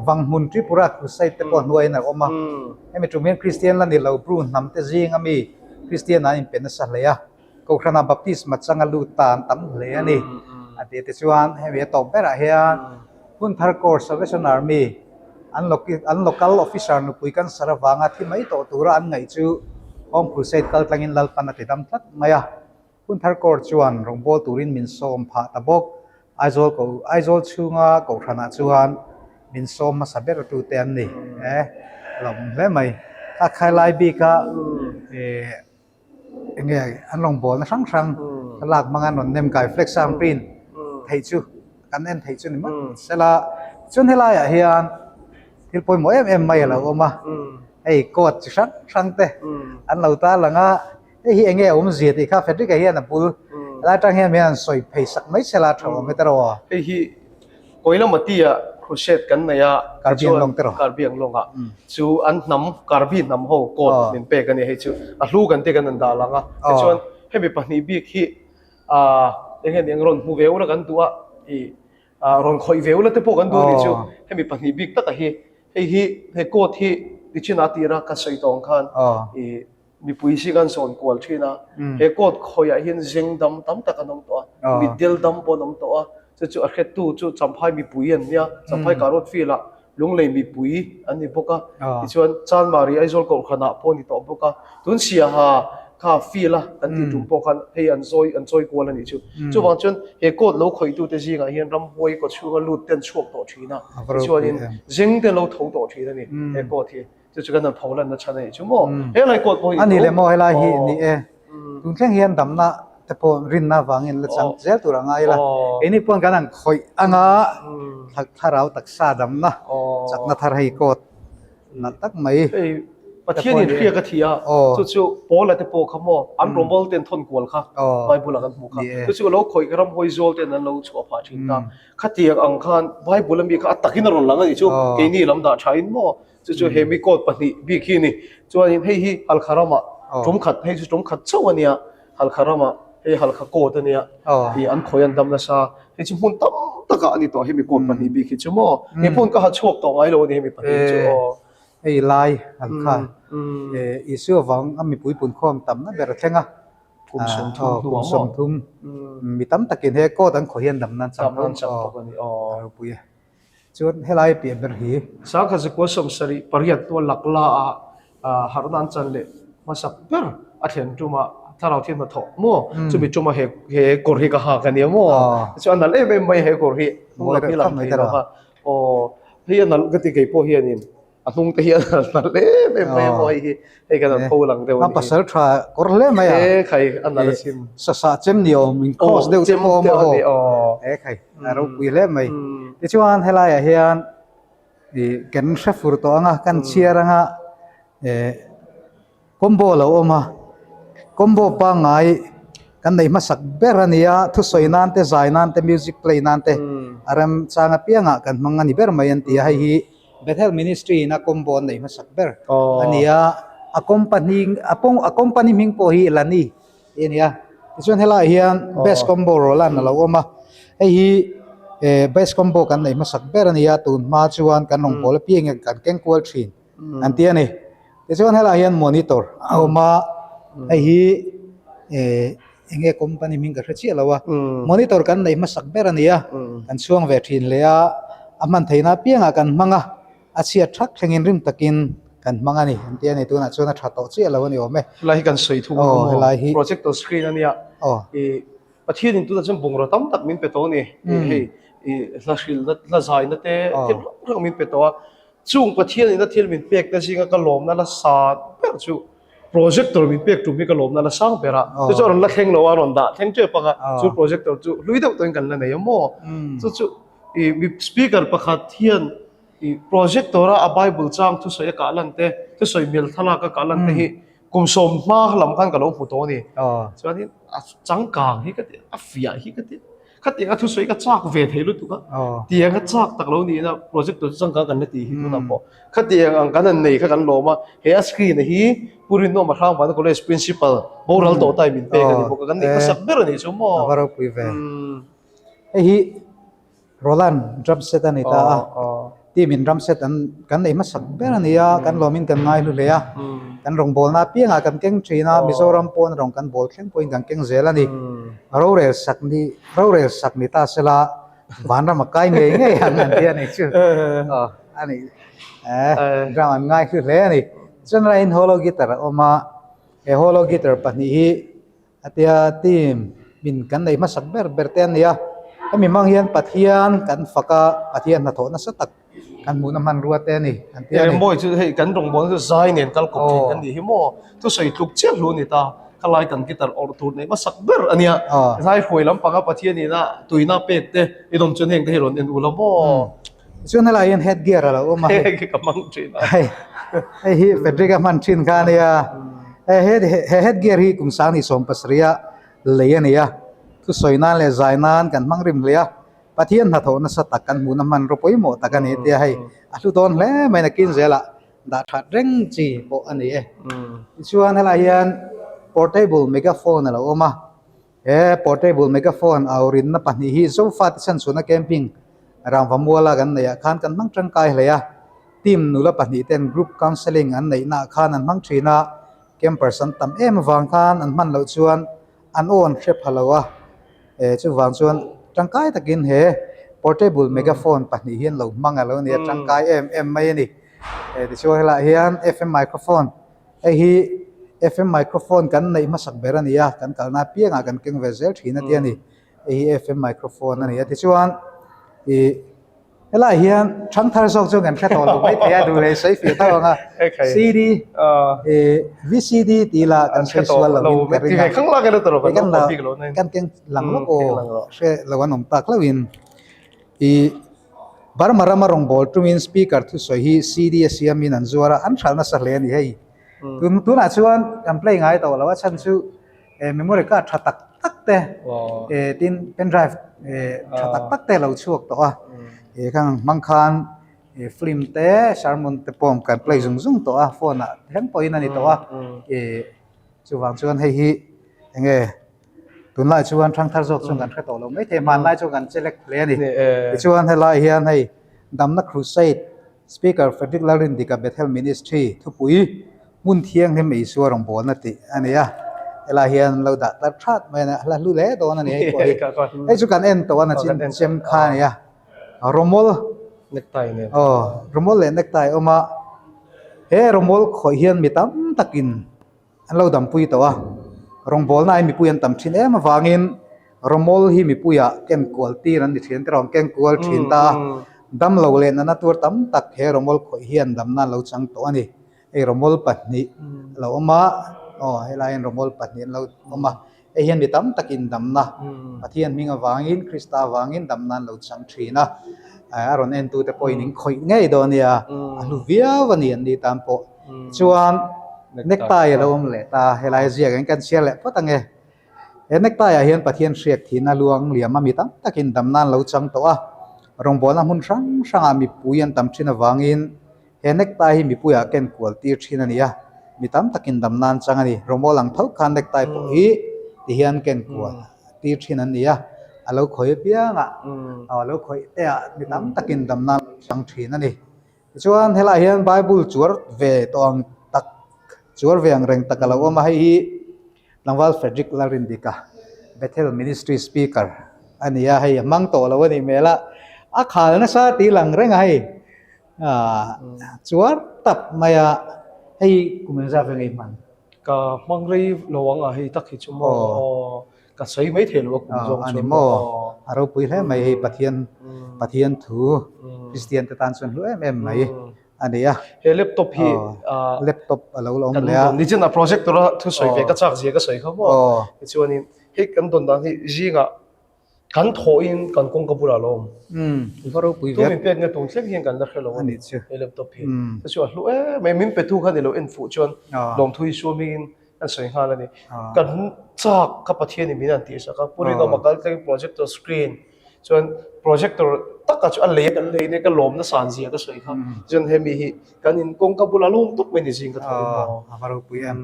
[SPEAKER 1] Vanghmun Tripura Crusade te pawh hnuaiin a awm a. Hemi tum hian Kristian la ni lo Bru hnam te zinga mi Kristian an inpe nasa hle a. Kohhranah baptisma changa lut ta an tam hle a ni. A ti tichuan hemi a tawp berah hian Hunthar Corps Salvation Army an an local officer nupui cancer avanga thi mai tawh tura an ngaih chu Home Crusade kaltlangin Lalpan a ti dam tlat mai a. Hunthar Corps chuan rawngbâwl turin min sawm phah ta bawk. Aizawl ko Aizawl chhunga kohhranah chuan min sawm hmasa ber tute an ni. E, a lo awm hle mai. A khailai bika e enge an rawngbawlna hrang hrang thlalak hmanga an rawn nem kai flex a an print theih chu kan en theih chu ni mai sela chuan helaiah hian thil pawimawh em em mai a lo awm a hei coat chi hrang hrang te an lo tarlang a hei hi enge a awmzia tih kha Frederick-a hian a bul helai atang hian min han sawi phei sak mai sela a tha awm e tiraw.
[SPEAKER 2] Hei hi Koilamati ah crusade kan nei a,
[SPEAKER 1] Karbi
[SPEAKER 2] tichuan
[SPEAKER 1] Anglong te rawh.
[SPEAKER 2] Karbi Anglong ah chu an hnam Karbi hnam ho coat min pek a ni hei chu a hlu kan te kan an dah lang a, tichuan hemi pahnih bik hi ah eng nge ni ang rawn hmu ve ula kan duh a ih ah rawn khawih ve ula te pawh kan duh a ni chu hemi pahnih bik taka hi hei hi he coat hi tichin a tira ka sawi tawng khan ih Mipui hi kan sawn kual thin a, he court khawiah hian zeng dam tam tak an awm tawh a, mitdel dam pawh an awm tawh a, chu chu a hrettu chu Champhai mipui an nia, Champhai Karot Field ah Lunglei mipui an ni bawk a, tichuan Chanmari Aizawl Kohhranah pawh a ni tawh bawk a, tun Siaha kha field a kan tih tum pawh khan hei an zawi an chawi kual a nih chu. Chuvang chuan he court lo khawihtute zingah hian ramhuai kawchhunga lut te an chhuak tawh thin a, tichuanin zeng te an lo tho tawh thin a ni he court hi. Chu chu kan han pho lan na chhan a nih chu maw. He lai court pawh hi
[SPEAKER 1] A ni le maw helai hi ni e. Tun thleng hian damna te pawh rinna avangin la chang zel tur a ngai la. Keini pawn kan han khawih anga thlarau taksa damna chakna thar hei court nalh tak mai.
[SPEAKER 2] Hei Pathian in hriak a thi a, chu chu Paula te pawh kha maw an rawmawl ten thawn kual kha Bible ah kan hmuh kha. Chu chu a lo khawih ka ramhawi zawl ten an lo chhuah phah thin ta. Khatiang ang khan Bible ami kha a takin a rawn lang a nih chu keini lam dah tha in maw. Chu chu he mi coat pahnih bik hi a ni. Chuanin hei hi Halkha ramah tum khat, hei chu tum khat chauh a nia, Halkha ramah hei Halkha coat a nia, ih an khawi an dam nasa. Hei chu hmun tam takah a ni tawh hemi coat pahnih bik hi chu maw. He hmun ka ha chhuak tawh ngai lo a ni hemi pahnih hi chu aw.
[SPEAKER 1] Hei lai Halkha Isua vang a mipui punkhawm tamna ber a thleng a.
[SPEAKER 2] Kum 30 hnuah
[SPEAKER 1] maw? Kum 30 mi tam takin he coat an khawi hian damna an chak
[SPEAKER 2] bawk a ni aw.
[SPEAKER 1] A ropui e. Chuan helai piah ber hi.
[SPEAKER 2] Sangkhat zakua 78 tua lakla ah harhna an chan leh hmasak ber a thlen tuma thlarau thiam hnathawh maw chumi tuma he he kawr hi ka hak a nia maw chu a nalh em em mai he kawr hi hnung lam hi lang thei lo va aw hei a nalh ka ti kei pawh hianin A hnung te hi a nalh em em mai a maw hei hi hei kan han pho lang deuh a
[SPEAKER 1] ni. A pasal tha kawr hle mai a.
[SPEAKER 2] E khai a nalh a chim.
[SPEAKER 1] Sasa chem ni awm in cross deuh te pawh a awm a aw. E khai a ropui hle mai. Tichuan helaiah hian ih kan hre fur tawh ang a kan chhiar ang a eh Combo a lo awm a, combo pangngai kan neih hmasak ber a ni a, thusawi nan te, zai nan te, music play nan te a remchang apiangah kan hmang a ni ber mai an ti a, hei hi Bethel Ministry in a combo an neih hmasak ber a ni a, a company a company hming pawh hi Lani tih a ni a, tichuan helaiah hian best combo Roland a lo awm a, hei hi eh best combo kan neih hmasak ber a ni a, tun hma chuan kan rawngbâwl apiangin kan keng kual thin. an ti a ni tichuan helaiah hian monitor a awm a hei hi eh eng nge company hming ka hre chiah lo a monitor kan neih hmasak ber a ni a kan chhuang ve thin hle a a hman theihna apiangah kan hmang a a chhiat thak thlengin rim takin kan hmang a ni an ti a ni tunah chuan a tha tawh chiah lo a ni awm e
[SPEAKER 2] helai hi kan sawi thung
[SPEAKER 1] aw helai hi
[SPEAKER 2] projector screen a nia ih Pathianin tunah chuan bungraw tam tak min pe tawh a ni hei ih hla hrilhna hla zaina te thil hrang hrang min pe tawh a. Chung Pathianin a thil min pekna zinga ka lawmna la sang ber chu projector min pek tum hi ka lawmna la sang ber a, chu chu a rawn la thleng lo a, a rawn dah thleng tep ang a, chu projector chu hlui deuh tawhin kan la nei a maw? Chu chu ih mi speaker pakhat hian ih projector a a bible chang thusawi a kah lan te, thusawi hmel thlalak a kah lan te hi Kum 15 lam khan ka lo hmu tawh a ni. Chuanin a changkang hi ka ti, a fiah hi ka ti. Khatiang a thusawi ka chak ve thei lutuk a. Tiang a chak tak lo niin a projector chu changkang kan la ti hi tunah pawh. Khatiang ang kan han nei kha kan lawm a. He a screen hi Pu Rinawma Hrangvana College Principal boral tawh ta in min pek a ni bawk a. Kan neih hmasak ber a nih chu maw.
[SPEAKER 1] A va ropui ve. Hei hi Roland drum set a ni ta a. Team in drum set an kan nei hmasak ber a ni a, kan lawmin kan ngai hlu hle a. Kan rawngbawlna apiangah kan keng thin a, Mizoram pawn rawng kan bawl thleng pawhin kan keng zel a ni. Rorel sak ni rorel sak ni ta sela vanram a kai ngei ngei ang an ti a ni chu. Aw a ni eh drum an ngai hlu hle a ni. Chuan laiin hollow guitar a awm a, he hollow guitar pahnih hi A tia team min kan nei hmasak ber ber te a ni a, hemi hmang hian Pathian kan fak a, Pathian hnathawh nasa tak kan hmuhna hmanrua te a ni an ti a ni.
[SPEAKER 2] Mawi chu hei kan rawngbawlna chu zai nen kal kawp thin kan nih hi maw, thusawi tluk chiah hlu a ni ta, khalai kan guitar awrh tur nei hmasak ber a nia, zai hruai lampanga Pathian ina tuina pek te i dawm chuan heng te hi rawn en ula maw.
[SPEAKER 1] Chuan helai hian head gear a lo awm a hei.
[SPEAKER 2] Hei ka hmang thin a.
[SPEAKER 1] Hei hei hi Frederick a hman thin kha a nia. He he he head gear hi kum sang ni 17 a lei a ni a. Thusawi nan leh zai nan kan hmang rim hle a. Pathian hnathawh nasa tak kan hmuhna hmanraw pawimawh tak a ni tia hei a hlu dawn hle mai nakin zelah dah that reng chi pawh a ni e. Tichuan helai hian portable megaphone a lo awm a. He portable megaphone aurinna pahnih hi Zofate chhanchhuahna camping Rangva muala kan neih ah khan kan hmang tangkai hle a. Team nula pahnih ten group counselling an neihna ah khan an hmang thin a, campers an tam em avang khan an hman loh chuan an aw an hre pha lo a. Chuvang chuan tangkai takin he portable megaphone pahnih hi an lo hmang a lo ni a, tangkai em em mai a ni. Tichuan helaiah hian FM microphone Hei hi FM microphone kan neih hmasak ber a ni a, kan kalna apiangah kan keng ve zel thin a ti a ni. Hei hi FM microphone a ni a, tichuan ih helaiah hian thangthar zawk chuan kan hre tawh lo mai thei a, duh leh sawi fiah tho ang a. CD ih VCD tih lah kan sawi sual lo in ka ring a. Kan keng lang lawk aw, hre lo an awm tak hlauhin ih. Burma rama rawngbâwl ṭumin speaker thusawi hi CD a siamin an zuar a, an hralh nasa hle a ni hei. Tun tunah chuan kan play ngai tawh lo a chhan chu memory card ṭha tak tak te tin pen drive ṭha tak tak te a lo chhuak tawh a, khang hmang khan film te sermon te pawh kan play zung zung tawh a, phone ah thleng pawhin a ni tawh a, chuvang chuan hei hi eng nge. Tunlai chuan thangthar zawk chuan kan hre tawh lo maithei, hmanlai chuan kan chelek hle a ni. Tichuan helai hian hei Damna Crusade Speaker Frederick Lalrindika Bethel Ministry thupui hmun thianghlim Isua rawngbawlna tih a ni a, helai hian an lo dah tar that mai a ni a, hla hlu hle dawn a ni hei pawh hi. Hei chu kan en tawh a nachin chem kha a ni a, rawmawl aw rawmawl leh necktie a awm a, he rawmawl khawih hian mi tam takin An lo dampui tawh a, rawngbawlna ai mipui an tam thin em avangin rawmawl hi mipuiah ken kual tir an ni thin, ka rawn ken kual thin ta a, damlo leh nana tur tam tak he rawmawl khawih hian damna an lo chang tawh a ni. Hei rawmawl pahnih a lo awm a, aw helai hian rawmawl pahnih an lo awm a, hei hian mi tam takin damna Pathian hming avangin Krista avangin damna an lo chang thin a, a rawn entute pawhin in khawih ngei dawn a nia, a hlu viau a ni an ni tan pawh. Chuan necktie a lo awm leh ta, helai ziak in kan chhiar leh phawt ange. He necktie ah hian Pathian hriat thihna luang liam a mi tam takin damna an lo chang tawh a, rawngbawlna hmun hrang hrangah mipui an tam thin avangin he necktie hi mipuiah ken kual tir thin a ni a, mi tam takin damna an chang a ni. Rawmawl ang tho khan necktie pawh hi ti hian ken kual tir thin an ni a, a lo khawih apiangah, a lo khawih te ah mi tam takin damna an lo chang thin a ni. Tichuan helaiah hian Bible chuar ve tawh ang tak chuar ve ang reng tak a lo awm a, hei hi Tlangval Frederick Lalrindika Bethel Ministry Speaker a ni a, hei a hmang tawh lo a nih hmel a, a khal nasa tih lang reng a hei ah chuar tak mai a, hei kum engzat ve ngei hman?
[SPEAKER 2] Ka hmang rei lo ang a hei tak hi chu maw aw. Ka sawi mai thei lo a kum zawng
[SPEAKER 1] chuan. A ni maw? A ropui hle mai hei Pathian Pathian thu Kristian te tan chuan hlu em em mai a ni a.
[SPEAKER 2] He laptop hi
[SPEAKER 1] laptop a lo la awm leh a.
[SPEAKER 2] Nichin a projector a thu sawi ve ka chak zia ka sawi kha maw. Tichuanin hei kan dawn dan hi zingah kan thawhin kan kawngka bulah a lo awm.
[SPEAKER 1] I va ropui ve.
[SPEAKER 2] Tu min pek nge tun thleng hian kan la hre lo a ni chu. He laptop hi. Chu a hlu em mai min pe tu kha ni lo en fuh chuan lawmthu hi suamingin An sawi nghal a ni. Kan chak kha Pathian in min han tih sak a, Pu Rinawma kal tleng projector screen chuan projector taka chu a lei a kan lei nia ka lawmna san zia ka sawi kha. Chuan hemi hi kan in kawngka bulah lawm tawp mai ni zing ka thaw in maw.
[SPEAKER 1] A va ropui em.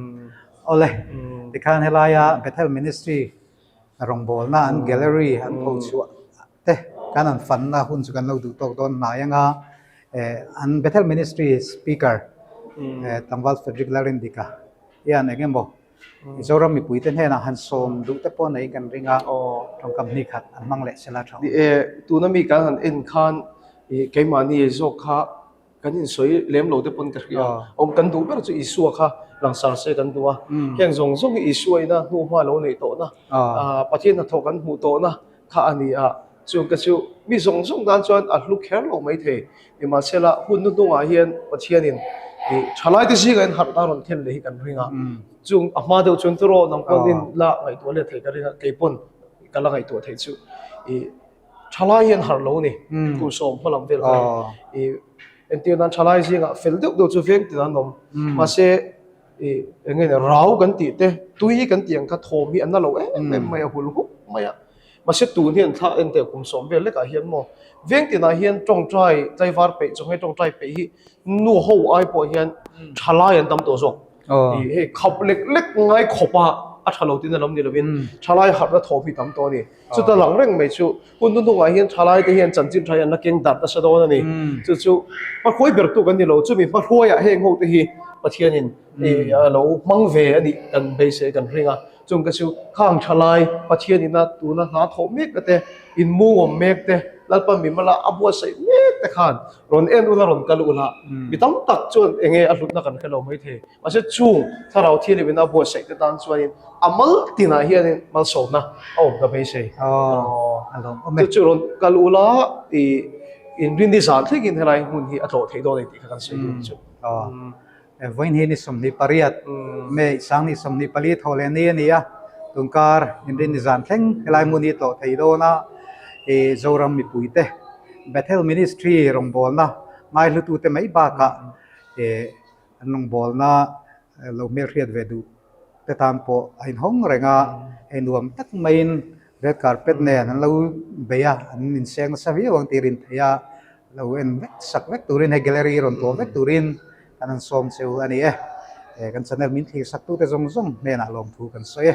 [SPEAKER 1] Awle, tikhan helaia Bethel Ministry rawngbawlna an gallery an pho chhuah te kan han fanna hun chu kan lo duh tawk dawn hnai anga. An Bethel Ministry Speaker tlangval Frederick Lalrindika hian eng emaw Mizoram mipuite hnenah han sawm duh te pawh neiin kan ring a, tawngkam hnih khat an hmang leh sela tha awm.
[SPEAKER 2] Tuna mi kan han en khan keimahni zawk kha kan insawi lem lo te pawn ka hria a, awm kan duh ber chu Isua kha langsar se kan duh a, heng zawng zawng hi Isua ina hnuhma lo neih tawhna, Pathian hnathawh kan hmuh tawhna kha a ni a, chung te chu mi zawng zawng tan chuan a hlu kher lo mai thei. Nimahsela hun hnuhnungah hian Pathianin ih thalaite zingah in harhna rawn thlen leh hi kan ring a, chung a hma deuh chuan turaw nang pawn in la ngaihtuah let thei ka ring a, kei pawn ka la ngaihtuah theih chu ih thalai hian harh lo a ni, kum sawm hma lam vel kha ih entir nan thalai zingah fel deuh deuh chu veng tin an awm, mahse ih eng nge ni rau kan tih te tui kan tih ang kha thawm hi a na lo em em mai a, hul hup mai a. Mahse tun hian thla en teh kum sawm vel lekah hian maw veng tinah hian tawngtai tlaivar peih chaw nghe tawngtai peih hi nu ho ai pawh hian thalai an tam tawh zawk. Ih hei khap lek lek ngai khawp a a tha lo tin a lam ni lovin thalai harhna thawm hi tam tawh a ni. Chuta lang reng mai chu hun hnuhnungah hian thalai te hian chanchin tha hi an la keng darh nasa dawn a ni. Chu chu hmahruai ber tu kan ni lo chumi hmahruaiah heng ho te hi Pathianin ih a lo hmang ve a nih kan beisei kan ring a. Chung te chu khang tha lai Pathian ina tuna hna thawh mek te, inmungawm mek te, Lalpa mimala a buatsaih mek te khan rawn en ula rawn kal ula mi tam tak chuan eng nge a hlutna kan hre lo mai thei. Mahse chung Thlarau Thianghlim ina a buatsaih te tan chuanin a mal tinah hianin malsawmna a awm ta beisei. Chu chu rawn kal ula ih inrinni zan thlengin helai hmun hi a tlawh theih dawn a ni tih kha kan sawi duh chu.
[SPEAKER 1] Vawiin hi ni 28 May 2024 thaw leh ni a ni a, tunkar inrin ni zan thleng helai hmun hi tlawh thei dawn a, ih Zoram mipuite Bethel Ministry rawngbawlna ngaihlutute mai bakah ih an rawngbawlna lo hmelhriat ve duh te tan pawh a inhawng reng a, hei nuam tak maiin red carpet nen an lo bei a, an inseng nasa viau ang tih rin theih a, lo en vek sak vek turin hei gallery rawn tuah vek turin kan han sawm cheu a ni e. Kan channel min thlir sak tute zawng zawng hnenah lawmthu kan sawi e.